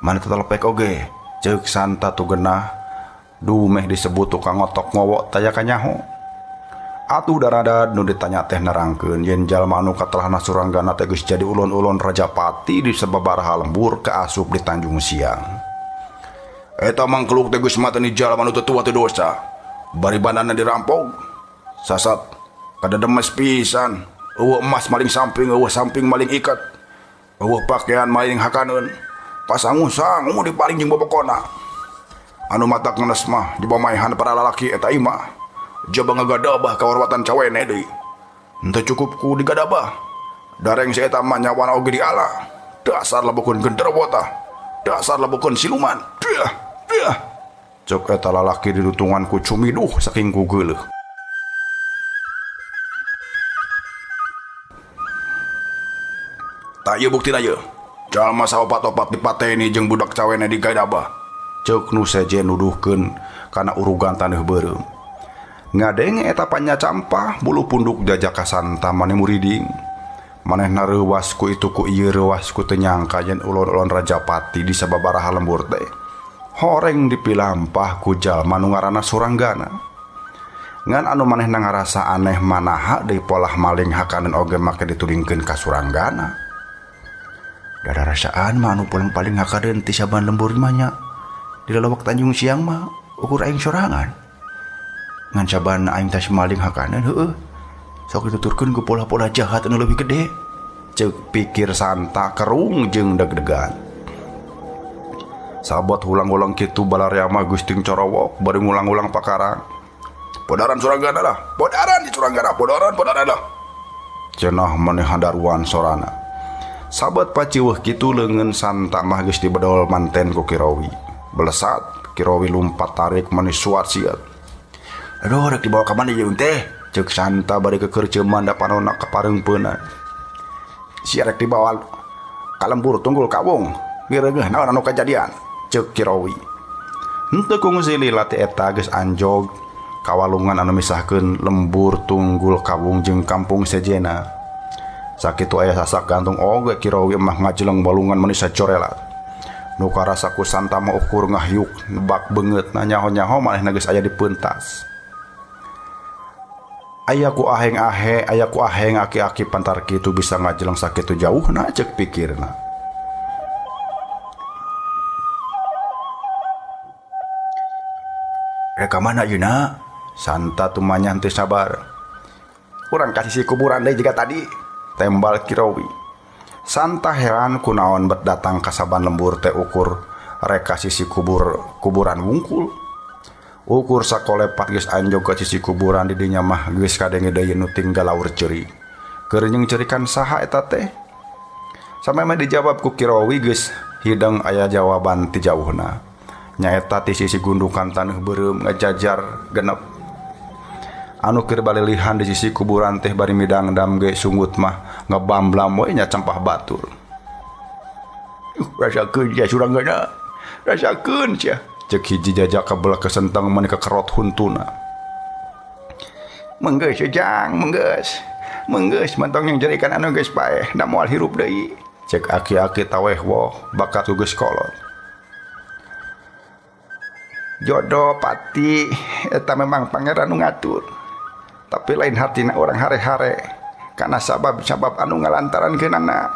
Mana tetelepek oge. Cek Santa tugenah dumeh disebut tukang otok ngowo taya kanyaho. Atuh darada nu ditanya teh nerangkeun yen jalma anu katelahna Suranggana teh geus jadi ulun-ulun Rajapati di sababaraha lembur kaasup di Tanjung Siang. Eta mangkeluk teh geus mateni jalma nu teu tua teu dosa. Bari banana dirampok. Sasat kadedemes pisan. Eueuh emas maling samping, eueuh samping maling ikat. Eueuh pakaian maling hakaneun. Pasangu-sangu dipaling jeung bobokona. Anu matak ngenes mah dibamaehan para lalaki eta imah. Jaba ngagadabah kawarwatan cawene deui. Henteu cukup ku digadabah. Dareng si eta mah nyawana oge diala. Dasar lebokeun genderuwo tah. Dasar lebokeun siluman. Biah, biah. Cek eta lalaki didutungan ku cumiduh saking ku geuleuh. Tah ieu buktina ieu. Jalma saopat-opat dipateni jeung budak cawene digadabah. Ceuk nu sejen nuduhkeun kana urugan taneuh beureum. Ngadenge eta panyacampah bulu punduk jajaka Santa mane muriding. Manehna reuwas ku itu ku ieu reuwas ku teu nyangka yen ulun-ulun Rajapati di sababaraha lembur teh. Horeng dipilampah ku jalma nu ngaranna Suranggana. Ngan anu manehna ngarasa aneh manaha deui polah maling hakaneun oge make ditudingkeun ka Suranggana. Dada rasaan mah anu pulang paling hakadeun ti saban lembur mah nya. Di lalawak Tanjung Siang mah ukur aing sorangan. Ngan saban aing tas maling hakaneun heueuh. Sok dituturkeun ku pola-pola jahat anu leuwih gede. Ceuk pikir Santa kerung jeung deg-degan. Sabot hulang-hulang kitu balarea mah geus ting corowok bari ngulang-ulang pakara. Podaran Suranggana lah, podaran di Suranggana, podaran, podaran lah. Cenah maneh handaruan sorana. Sabot paciweuh kitu leungeun Santa mah geus dibedol manten ku Kirowi. Belesat Kirowi lumpat tarik mani suat siat. Aduh, rek dibawa ka mana ieu teh? Ceuk Santa bari kekerceuman da panonna kapareungpeunna. Sia rek dibawa ka lembur Tunggul Kawung. Ngireungeuh naon anu kajadian? Ceuk Kirowi. Henteu kungsi lila ti eta geus anjog kawalungan anu misahkeun lembur Tunggul Kawung jeung kampung sejena. Sakitu aya sasak gantung oge Kirowi mah ngajeleng walungan meni sacorelat. Nu karasa ku Santa mah ukur ngahyuk nebak beungeutna nyaho-nyaho manehna geus aya di peuntas. Aya ku aheng ahe, aya ku aheng aki-aki pantar kitu bisa ngajeleng sakitu jauhna ceuk pikirna. Rek ka mana ayeuna? Santa tumanya henteu sabar. Urang ka sisi kuburan deui jiga tadi, tembal Kirowi. Santa heran kunaon bet datang ka saban lembur teh ukur rek ka sisi kuburan wungkul. Ukur sakolepat geus anjog ka sisi kuburan di dinya mah geus kadenge deui nu tinggal laur ceuri. Keur nyengceurikan saha eta teh? Samemeh dijawab ku Kirowi geus hidang aya jawaban ti jauhna. Nyaeta ti sisi gundukan taneuh beureum ngajajar genep. Anu keur balilihan di sisi kuburan teh bari midangdam ge sungut mah ngebamblam we nya campah batur. Rasakeun sia Suranggana. Rasakeun sia. Cek hiji jajaka belah kesentang mani kekerot huntuna. Menggeus jang, menggeus. Menggeus mentong yang jerikan anu geus paeh da moal hirup deui. Cek aki-aki taweh woh bakat geus kolot. Jodoh pati eta memang pangeran nu ngatur. Tapi lain hatina orang hare-hare karena sabab-sabab anu ngalantaran keunana.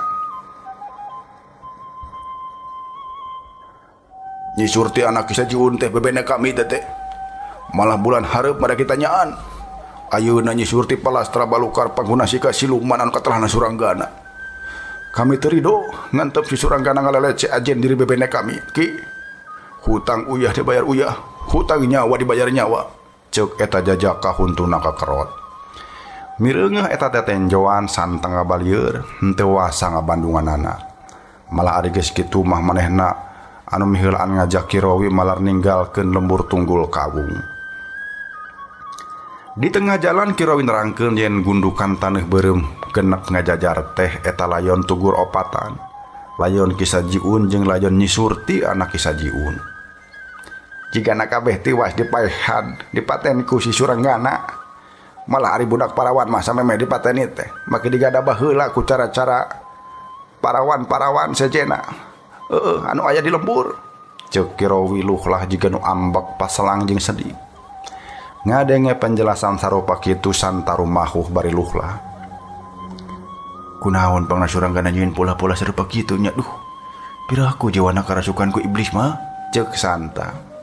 Nyi Surti anak Ki Sajiun teh bebene kami teh. Malah bulan hareup mada kitanyaan. Ayeuna Nyi Surti palastra balukar panghuna sika siluman anu katelahna Suranggana. Kami teu rido ngantep si Suranggana ngalelece ajen diri bebene kami. Ki, hutang uyah dibayar uyah, hutang nyawa dibayar nyawa. Ceuk eta jajaka huntuna kakerot. Mireungeuh eta tetenjoan santang ngabalieur henteu wasa ngabandunganana. Malah ari geus kitu mah manehna anu miheulaan ngajak Ki Rowi malar ninggalkeun lembur tunggul kawung. Di tengah jalan Ki Rowi nerangkeun yen gundukan taneuh beureum genep ngajajar teh eta layon tugur opatan. Layon Ki Sajiun jeung layon Nyi Surti anak Ki Sajiun. Jigana kabeh tiwas dipaehan, dipaten ku si Suranggana. Malah ari budak parawan mah samemeh dipateni teh, make digadabah heula ku cara-cara parawan-parawan sejena. Heeh, anu aya di lembur. Ceuk Ki Rowi luhlah jiga nu ambek paselang jeung sedih. Ngadenge penjelasan sarupa kitu Santa rumahuh bari luhlah. Kunaon pangna Suranggana nyieun pola-pola sarupa kitu nya duh. Piraku jiwana karasukan ku iblis mah? Ceuk Santa.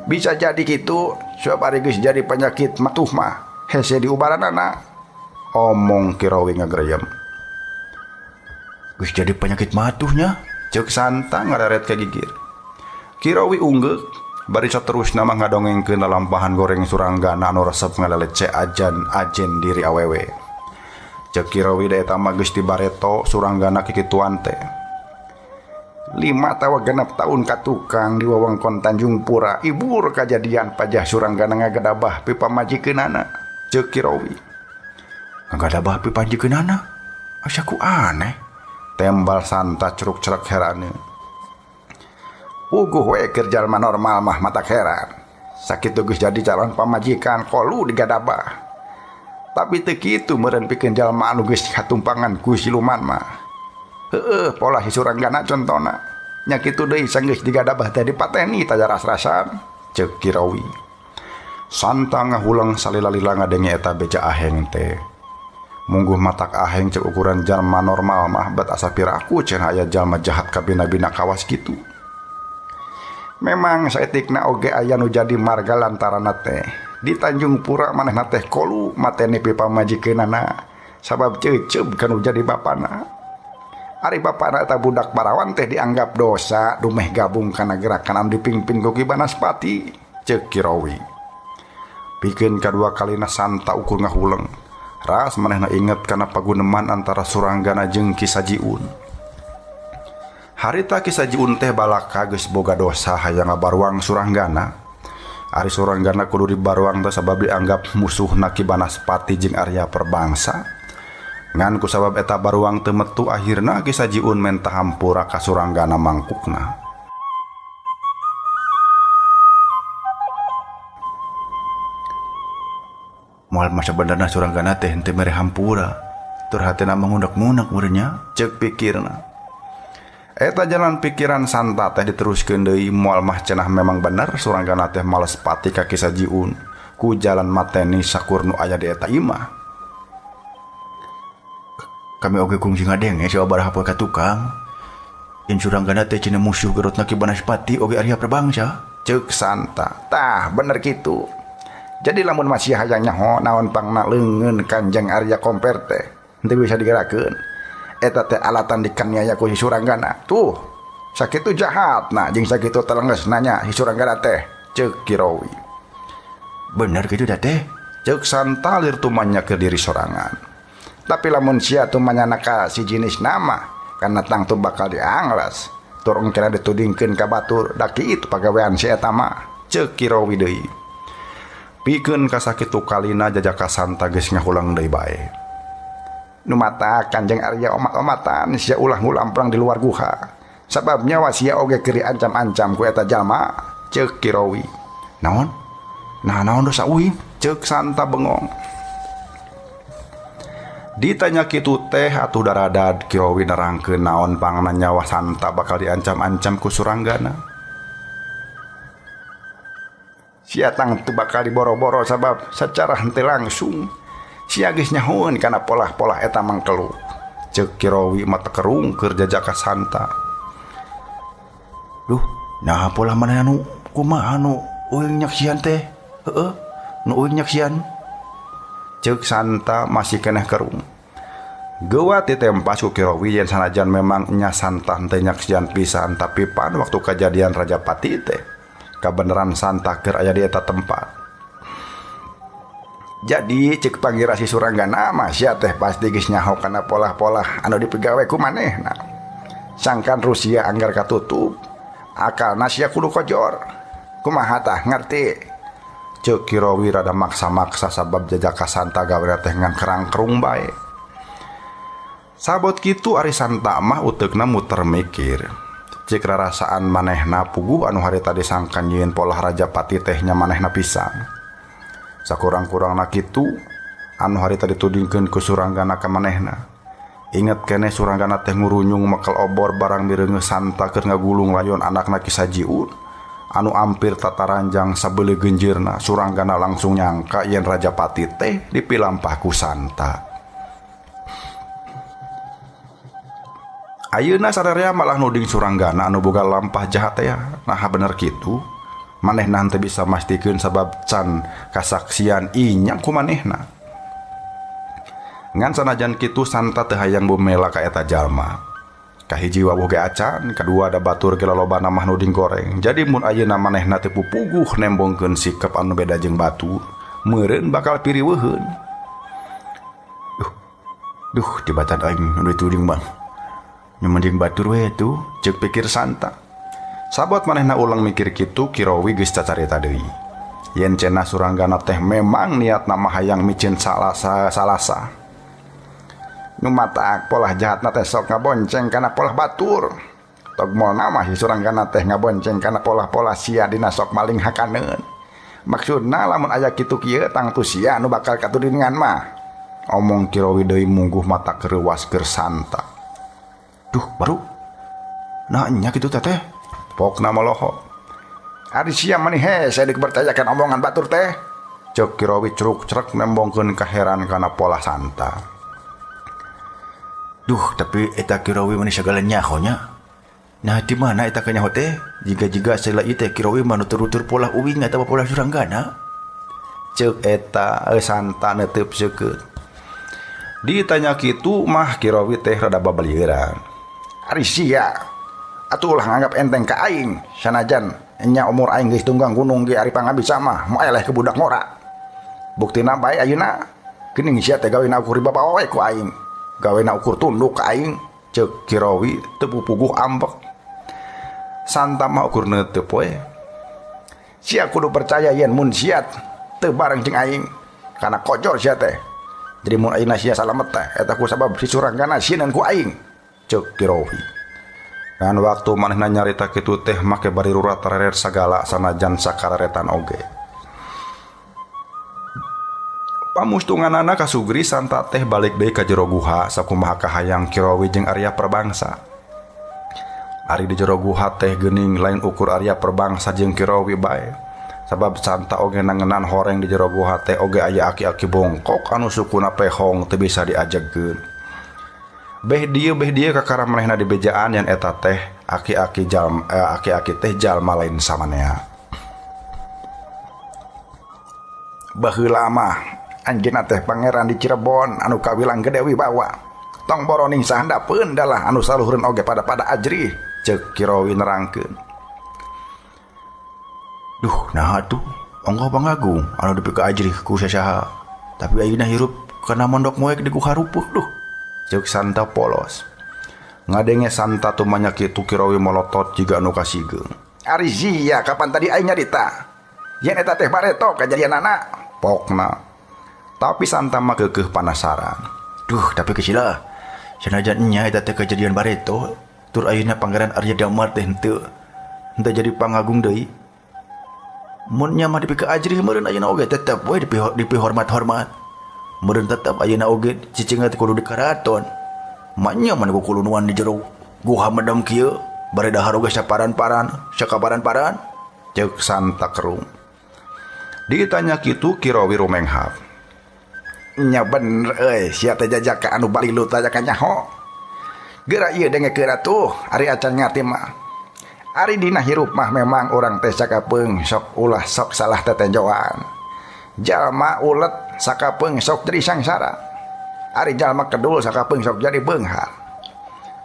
Bisa jadi kitu, sebab ari geus jadi penyakit matuh mah hese diubaranana. Omong Ki Rowi ngagreyem. Geus jadi penyakit matuhnya? Ceuk Santa ngareret ka gigir. Ki Rowi unggeuk bari saterusna mah ngadongengkeun lalampahan goreng Suranggana anu resep ngalelece ajan ajen diri awewe. Ceuk Ki Rowi da eta mah geus dibareto Suranggana kikituan teh. 5 tawa 6 tahun ka tukang di wewengkon Tanjung Pura ibur kajadian pajah Suranggana ngagadabah pipamajikeunana. Ceuk Ki Rowi. Ngagadabah pipamajikeunana? Asa ku aneh. Tembal Santa curuk-cerek herane. Uguh we keur jalma normal mah matak heran. Sakitu geus jadi calon pamajikan kolu digadabah. Tapi teu kitu meureun pikeun jalma anu geus katumpangan ku siluman mah. Heueuh, pola si Suranggana contona. Nya kitu deui sanggeus digadabah teh dipateni tajaras-rasan. Ceuk Ki Rowi. Santa ngahuleng salila-lila ngadenge eta beja aheng teh. Mungguh matak aheng cek ukuran jalma normal mah bat asa piraku cenah aya jalma jahat kabina-bina kawas kitu. Memang saeutikna oge aya nu jadi marga lantaranna teh. Di Tanjung Pura manehna teh kolu mateni pipamajikeunana sabab ceuceub kanu jadi bapana. Ari bapana eta budak parawan teh dianggap dosa dumeh gabung kana gerakan anu dipimpin ku Ki Banaspati. Ceuk Ki Rowi. Pikeun kadua kalina Santa ukur ngahuleng. Ras manehna inget kana paguneman antara Suranggana jeung Ki Sajiun. Harita Ki Sajiun teh balaka geus boga dosa hayang ngabaruang Suranggana. Ari Suranggana kudu dibaruang teh sabab dianggap musuhna Ki Banaspati jeung Arya Perbangsa. Ngan ku sabab eta baruang teu metu akhirna Ki Sajiun menta hampura ka Suranggana mangkukna. Moal masa benerna Suranggana teh henteu mere hampura. Tur hatena mangundak-mundak meureunnya, ceuk pikirna. Eta jalan pikiran Santa teh diteruskeun deui moal mah cenah memang bener Suranggana teh males pati ka Ki Sajiun ku jalan mateni sakur nu aya di eta imah. Kami oge kungsi ngadenge sababaraha poe ka tukang. Yen Suranggana teh cenah musuh gerotna Ki Banaspati oge Arya Prabangsa. Ceuk Santa. Tah bener kitu. Jadi lamun masih hayang nyaho naon pangna leungeun Kanjeng Arya Komper teh henteu bisa digerakeun. Eta teh alatan dikaniaya ku si Suranggana. Tuh, sakitu jahatna jeung sakitu telenges nanya si Suranggana teh. Ceuk Ki Rowi. Bener kitu da teh? Ceuk Santa lir tumanya ke diri sorangan. Tapi lamun sia tumanyana ka si jenis nama karena tangtu bakal dianglas. Tur engkena ditudingkeun ka batur da kitu pagawean si eta mah. Ceuk Ki Rowi deui. Pikeun ka sakitu kalina jajaka Santa geus ngahulang deui bae. Nu mata Kanjeng Arya omat-omatan sia ulah ngulamprang di luar guha. Sabab nyawa sia oge keur diancam-ancam ku eta jalma, ceuk Kirowi. Naon? Nah naon dosa uing? Ceuk Santa bengong. Ditanya kitu teh atuh daradad Kirowi nerangkeun naon pangna nyawa Santa bakal diancam-ancam ku Suranggana. Sia tangtu bakal diboro-boro sabab secara henteu langsung sia geus nyahoeun kana polah-polah eta mangkelu. Ceuk Kirowi mata kerung keur jajaka Santa. Duh, nah polah maneh anu kumaha nu uing nyaksian teh? Heeh, nu uing nyaksian. Ceuk Santa masih keneh kerung. Geuwat ditempas ku Kirowi yen sanajan memang nya Santa henteu nyaksian pisan tapi pan waktu kajadian Rajapati teh kabeneran Santa keur aya di eta tempat. Jadi ceuk pangira si Suranggana mah sia teh pasti geus nyaho kana polah-polah anu dipigawe ku manehna. Sangkan Rusia anggar katutup, akalna sia kudu kojor. Kumaha tah ngerti? Ceuk Kirowi rada maksa-maksa sabab jajaka Santa gawe teh ngan kerang-kerung bae. Sabot kitu ari Santa mah uteukna muter mikir. Cik rarasaan manehna puguh anu harita disangkan nyieun polah Rajapati teh nya manehna pisan. Sakurang-kurangna kitu anu harita ditudingkeun ku Suranggana ka manehna. Inget keneh Suranggana teh ngurunyung mekel obor barang mireungeuh Santa keur ngagulung layon anakna Ki Sajiun anu ampir tataranjang sabeuleuh genjirna. Suranggana langsung nyangka yen Rajapati teh dipilampah ku Santa. Ayeuna sararea malah nuding Suranggana anu boga lampah jahat teh. Naha bener kitu? Manehna henteu bisa mastikeun sabab can kasaksian inyang ku manehna. Ngan sanajan kitu Santa teu hayang bumela ka eta jalma. Kahiji wawuh ge acan, kadua da batur ge lolobana mah nuding goreng. Jadi mun ayeuna manehna teu pupuguh nembongkeun sikap anu beda jeung batur, meureun bakal piriweuheun. Duh, tibatan aing nu dituding mah. Mending batur we tuh, ceuk pikir Santa. Sabot manehna ulang mikir kitu, Kirowi geus cacarita deui. Yen cenah Suranggana teh memang niatna mah hayang micin salasa. Nu matak polah jahatna teh sok ngabonceng kana polah batur. Tog molna mah si Suranggana teh ngabonceng kana polah-polah sia dina sok maling hakaneun. Maksudna lamun aya kitu kieu tangtu sia nu bakal katudingan mah. Omong Kirowi deui mungguh mata kereuwas keur Santa. Duh, baru. Nah, nya kitu teteh. Pokna maloho. Ari sia mani hese dipercayakan omongan batur teh. Ceuk Kirowi curuk-cerek nembongkeun kaheran kana polah Santa. Duh, tapi eta Kirowi mani sagala nyaho nya. Nah, di mana eta kanyaho teh? Jiga-jiga sela ieu teh Kirowi mah nutur-nutur polah uing atawa polah Suranggana. Ceuk eta Santa neuteub seukeut. Ditanya kitu mah Kirowi teh rada babalieuran. Ari sia atuh ulah nganggap enteng ka aing sanajan nya umur aing geus tunggang gunung ge ari pangabisa mah moal eleh ke budak ngora. Buktina bae ayeuna geuning sia teh gawena ukur dibabawa we ku aing. Gawena ukur tunduk ka aing. Ceuk Kirowi teu pupuguh ambek. Santa mah ukur neuteub we. Sia kudu percaya yen mun sia teu bareng jeung aing kana kojor sia teh. Jadi mun ayeuna sia salamet teh eta ku sabab si Suranggana sieun ku aing. Ceuk Kirowi. Dan waktu manehna nyarita kitu teh make bari rurat tareret sagala sanajan sakararetan oge. Pamustunganana kasugri Santa teh balik deui ka jero guha sakumaha kahayang Kirowi jeung Arya Perbangsa. Ari di jero guha teh geuning lain ukur Arya Perbangsa jeung Kirowi bae. Sabab Santa oge nangenan horeng di jero guha teh oge aya aki-aki bongkok anu sukuna pehong teu bisa diajegkeun. Beh dieu kakara manehna di bejaan yang eta teh aki-aki jalma, aki-aki teh jalma lain samanea. Baheula mah anjeunna teh pangeran di Cirebon anu kawilang gede wibawa. Tong boroning sahandapeun dalah anu saluhureun oge pada-pada ajrih, ceuk Kirowi nerangkeun. Duh, naha tuh ongkoh pangagung anu dipika ajrih ku sasaha. Tapi ayeuna hirup kana mondok moek di guha rupuh duh. Ceuk Santa polos. Ngadenge Santa tumanya kitu Kirowi molotot jiga anu kasigeung. Ari sia kapan tadi aing nyarita? Yen eta teh bareto kajadianana. Pokna. Tapi Santa mah keukeuh panasaran. Duh, tapi kesila. Sanajan nya eta teh kejadian bareto, Tur ayeuna Pangeran Arya Damar teh henteu henteu jadi pangagung deui. Mun nya mah dipika ajrih meureun ayeuna oge tetep we dipihormat-hormat. Meureun tetep ayeuna oge cicingna teh kudu di karaton. Manya mah kukulunuan di jero guha mendem kieu bari dahar oge saparan-paran, sakabaran-paran. Ceuk Santa kerung. Ditanya kitu Ki Rowi rumenghap. Nya bener euy, sia teh jajaka anu balilu teh jaka nyaho. Geura ieu dengekeun atuh, ari acan ngarti mah. Ari dina hirup mah memang urang teh sakapeung sok ulah sok salah tetenjoan. Jalma ulet sakapeung sok jadi sangsara. Ari jalma kedul sakapeung sok jadi beunghar.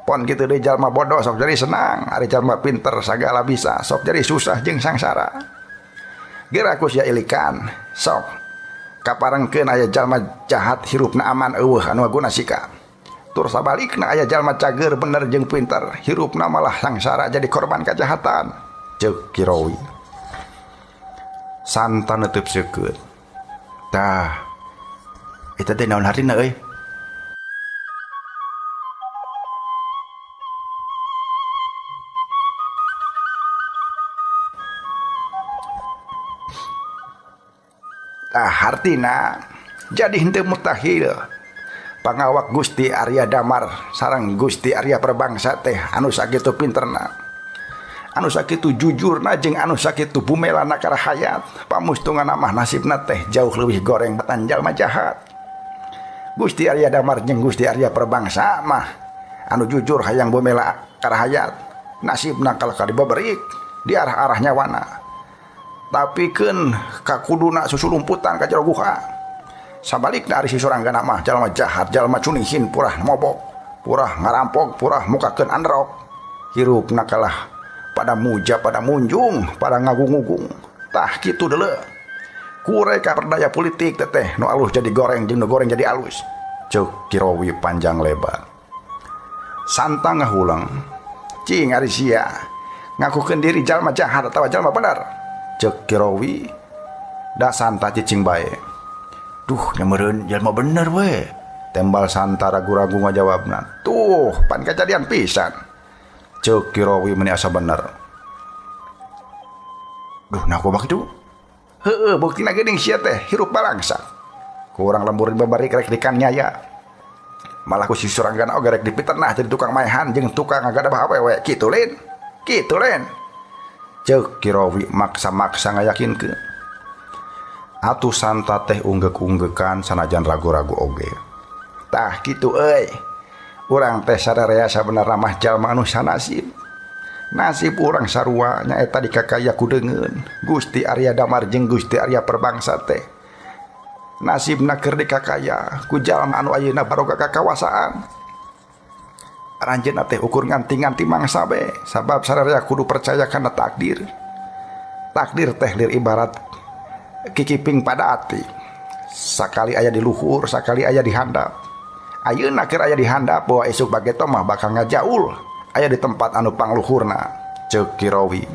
Pon kitu deui jalma bodoh sok jadi senang, ari jalma pinter sagala bisa sok jadi susah jeung sangsara. Geura ku sia ilikan, sok kaparengkeun aya jalma jahat hirupna aman eueuh anu ngaguna sikap. Tur sabalikna aya jalma cager bener jeung pinter, hirupna malah sangsara jadi korban kajahatan. Ceuk Ki Rowi. Santa neuteub seukeut. Tah, eta teh naon hartina euy? Tah hartina jadi henteu mustahil pangawak Gusti Arya Damar sareng Gusti Arya Perbangsa teh anu sakitu pinterna, anu sakitu jujurna jeung anu sakitu bumelana ka rahayat. Pamustungan mah nasibna teh jauh leuwih goreng batan jalma jahat. Gusti Arya Damar jeung Gusti Arya Perbangsa mah anu jujur hayang bumela ka rahayat, nasibna kalahka dibeberik di arah-arah nyawana. Tapi keun kakuduna susulumputan ka jero guha. Sabalikna ari si Suranggana mah jalma jahat, jalma cunihin, purah mobok, purah ngarampok, purah mukakeun androk. Hirupna kalah pada muja, pada munjung, pada ngagung-ugung. Tah kitu deuleu. Kure kaperdaya politik teteh nu alus jadi goreng jeung nu goreng jadi alus. Ceuk Ki Rowi panjang lebar. Santa ngahulang. Cing ari sia ngakukeun diri jalma jahat atawa jalma bener. Ceuk Ki Rowi da Santa cicing bae. Duh, nya meureun jalma bener we. Tembal Santa ragu-ragu ngajawabna. Tuh, pan kajadian pisan. Ceuk Ki Rowi meuni asa bener. Duh, nah kumaha kitu? Heueuh, buktina geuning sia teh hirup balangsa. Ku urang lembur dibabarik rek dikaniaya. Malah ku si Suranggana oge rek dipitenah jadi tukang maehan jeung tukang ngagadabah awewe. Kitu lin. Kitu lin. Ceuk Ki Rowi maksa-maksa ngayakinkeun. Atuh Santa teh unggeuk-unggekan sanajan ragu-ragu oge. Tah kitu euy. Urang teh sararea sabenerna mah jalma anu sanasib. Nasib urang sarua nyaeta dikakaya ku deungeun Gusti Arya Damar jeung Gusti Arya Perbangsa teh. Nasibna keur dikakaya ku jalma anu ayeuna baroga kakawasaan. Aranjeunna teh ukur nganti-nganti mangsa be, sabab sararea kudu percaya kana takdir. Takdir teh lir ibarat kikiping pada ati. Sakali aya di luhur, sakali aya di handap. Ayeuna keur aya di handap bahwa esuk bageto mah bakal ngajaul aya di tempat anu pangluhurna. Ceuk Ki Rowi.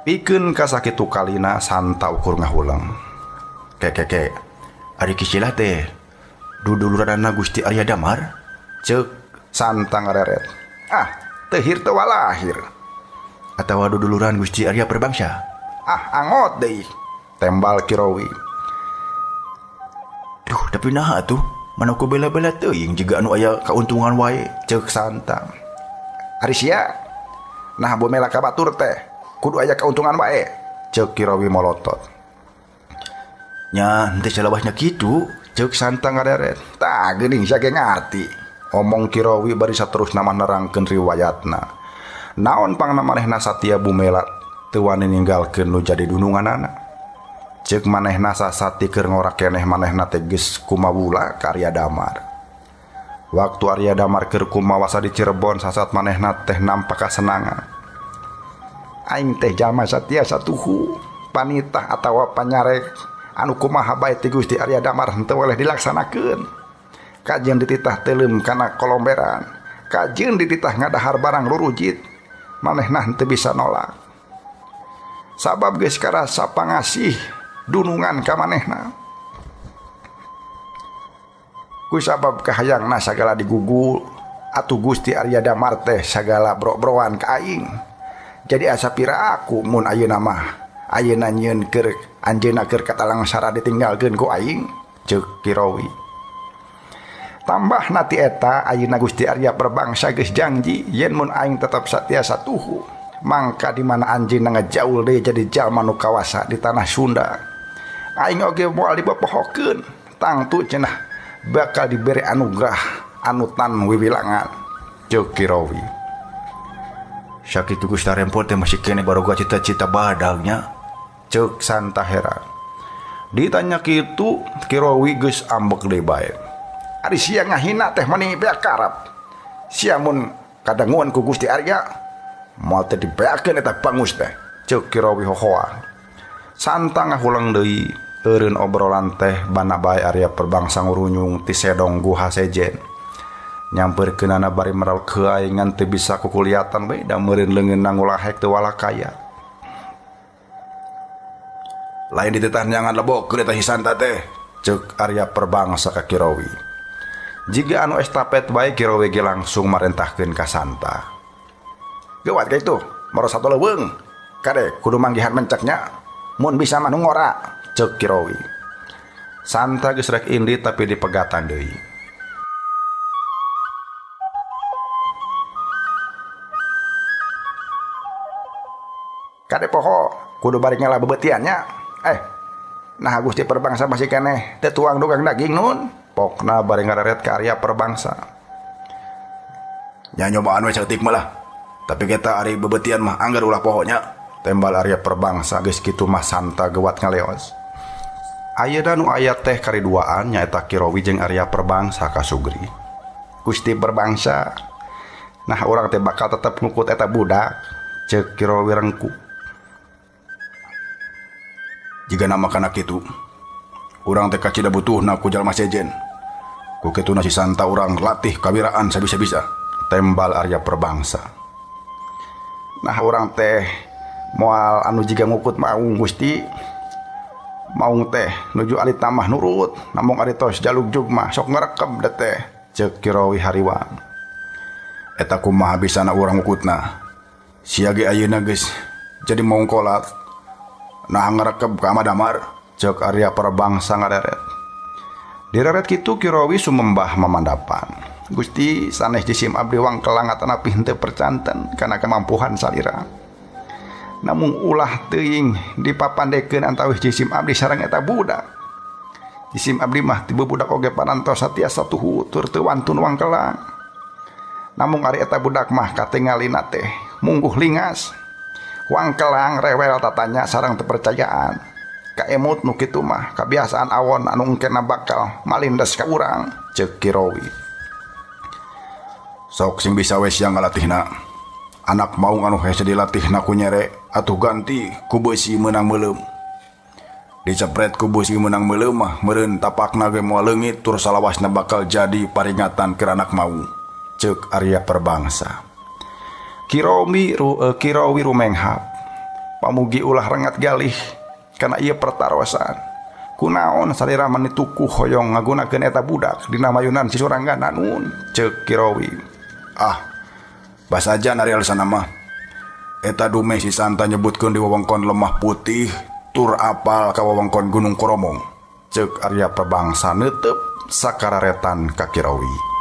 Pikeun ka sakitu kalina Santa ukur ngahulang. Kekeke, ari kisilah teh duduluranna Gusti Arya Damar? Ceuk Santa ngareret. Ah, teu hir teu walahir. Atawa duduluran Gusti Arya Perbangsa? Ah, angot deui. Tembal Ki Rowi. Duh, tapi naha atuh? Mana ku bela-bela teuing jiga anu aya kauntungan wae. Ceuk Santa. Ari sia, nah bumela ka batur teh kudu aya kauntungan wae. Ceuk Ki Rowi molotot. Nya henteu salawasna kitu. Ceuk Santa ngareret. Tah geuning sia ge ngarti. Omong Ki Rowi bari saterusna mah nerangkeun riwayatna. Naon pangna manehna satia bumela teu wani ninggalkeun nu jadi dununganana. Ceuk manehna sasati keur ngorak keneh manehna teh geus kumawula ka Arya Damar. Waktu Arya Damar keur kumawasa di Cirebon sasat manehna teh nampak kasenangan. Aing teh jalma satia satuhu, panitah atawa panyarek anu kumaha bae ti Gusti Arya Damar henteu weleh dilaksanakeun. Kajeun dititah teuleum kana kolomberan, kajeun dititah ngadahar barang rurujit, manehna henteu bisa nolak. Sabab geus karasa pangasih dunungan ka manehna. Ku sabab kahayangna sagala digugul, Atuh Gusti Arya Damar teh sagala bro-broan ka aing. Jadi asa pira aku mun ayeuna mah ayeuna nyieun keur anjeunna keur katalangsara ditinggalkeun ku aing, ceuk Kirowi. Tambah nati eta ayeuna Gusti Arya Perbangsa geus janji yen mun aing tetep satia satuhu, mangka di mana anjeunna ngajaul deui jadi jalma nu kawasa di tanah Sunda. Aing oge moal dipopohokeun, tangtu cenah bakal diberi anugerah anu tan wiwilangan, ceuk Kirowi. Sakitu geus tarempor teh masih keneh baroga cita-cita badagnya, ceuk Santa heran. Ditanya kitu Kirowi geus ambek deui bae. Ari sia ngahina teh mani beak karep. Sia mun kadanguan ku Gusti Arya moal teh dibeakeun eta bangus teh, ceuk Kirowi hohoa. Santa ngahuleng deui eureun obrolan teh bana bae Arya Perbangsa ngurunyung ti sedong guha sejen. Nyamperkeunana bari meral keuai ngan teu bisa kukuliatan we da meureun leungeunna ngulahek teu walakaya. Lain dititah nyangan lebokeun eta si Santa teh, ceuk Arya Perbangsa ka Kirowi. Jiga anu estafet bae Kirowi ge langsung marentahkeun ka Santa. Geuwat kitu, moro satu leuweung. Kade kudu manggihan menceknya, mun bisa mah nu ngora, ceuk Kirowi. Santa geus rek indit tapi dipegatan deui. Kade poho kudu bari ngala bebetiannya. Nah Gusti Perbangsa masih keneh teu tuang dugang daging nun. Pokna bari ngareret ka Arya Perbangsa. Nya nyobaan we saeutik mah lah. Tapi kita ari bebetian mah anggar ulah pohonya. Tembal Arya Perbangsa geus kitu mah Santa gewat ngaleos. Ayeuna nu aya teh kariduaan nyaeta Kirowi jeung Arya Perbangsa ka Sugri. Gusti Perbangsa, nah urang teh bakal tetep ngukut eta budak, ceuk Kirowi rengku. Jika nama kana kitu, urang teh kacida butuhna ku jalma sejen. Ku kituna si Santa urang latih kawiraan sabisa-bisa, tembal Arya Perbangsa. Nah urang teh moal anu jiga ngukut maung Gusti. Maung teh nuju alit tamah nurut, namung ari tos jalugjug mah sok ngarekeb da teh, ceuk Kirowi hariwang. Eta kumaha bisana urang ngukutna? Sia ge ayeuna geus jadi maung kolat. Nah ngarekeb ka Madamar, ceuk Arya Perbangsa ngareret. Direret kitu Kirowi sumembah mamandapan. Gusti sanes jisim abdi wangkelang atanapi henteu percanten kana kemampuhan salira. Namung ulah teuing dipapandekeun antawis jisim abdi sareng eta budak. Jisim abdi mah ti budak oge parantos satiasa tuhu tur teu wantun wangkelang. Namung ari eta budak mah katingalina teh mungguh lingas. Wangkelang rewel tatanya sareng tepercayaan. Kaemut nu kitu mah kabiasaan awon anu engkena bakal malindes ka urang, ceuk Kirowi. Sok sing bisa we sia ngalatihna. Anak maung anu hese dilatihna ku nyere atuh ganti ku beusi meunang meuleum. Dicepret ku beusi meunang meuleum mah meureun tapakna ge moal leungit tur salawasna bakal jadi paringatan keur anak maung, ceuk Arya Perbangsa. Kirowi rumenghap. Pamugi ulah rengat galih kana ieu pertarosan. Kunaon salira mani tukuh hoyong ngagunakeun eta budak dina mayunan si Suranggana nun, ceuk Kirowi. Ah, basajan ari alasanna mah. Eta dume si Santa nyebutkeun di wewengkon Lemah Putih tur apal ka wewengkon Gunung Koromong, ceuk Arya Perbangsa neuteup sakararetan ka Kirowi.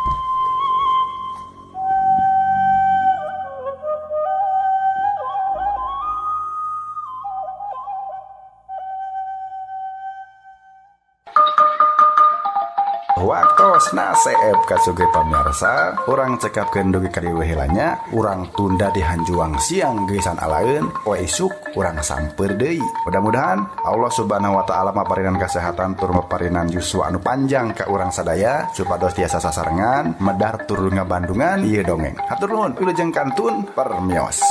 Waktosna seep ka Sugri pamirsa, urang cekapkeun dugi ka dieu heula nya, urang tunda di hanjuang siang geusan alaeun, poe isuk urang samper deui. Mudah-mudahan Allah Subhanahu wa taala maparinan kesehatan tur maparinan yuswa anu panjang ka urang sadaya supados tiasa sasarengan medar tur ngabandungan ieu dongeng. Hatur nuhun, wilujeng kantun permios.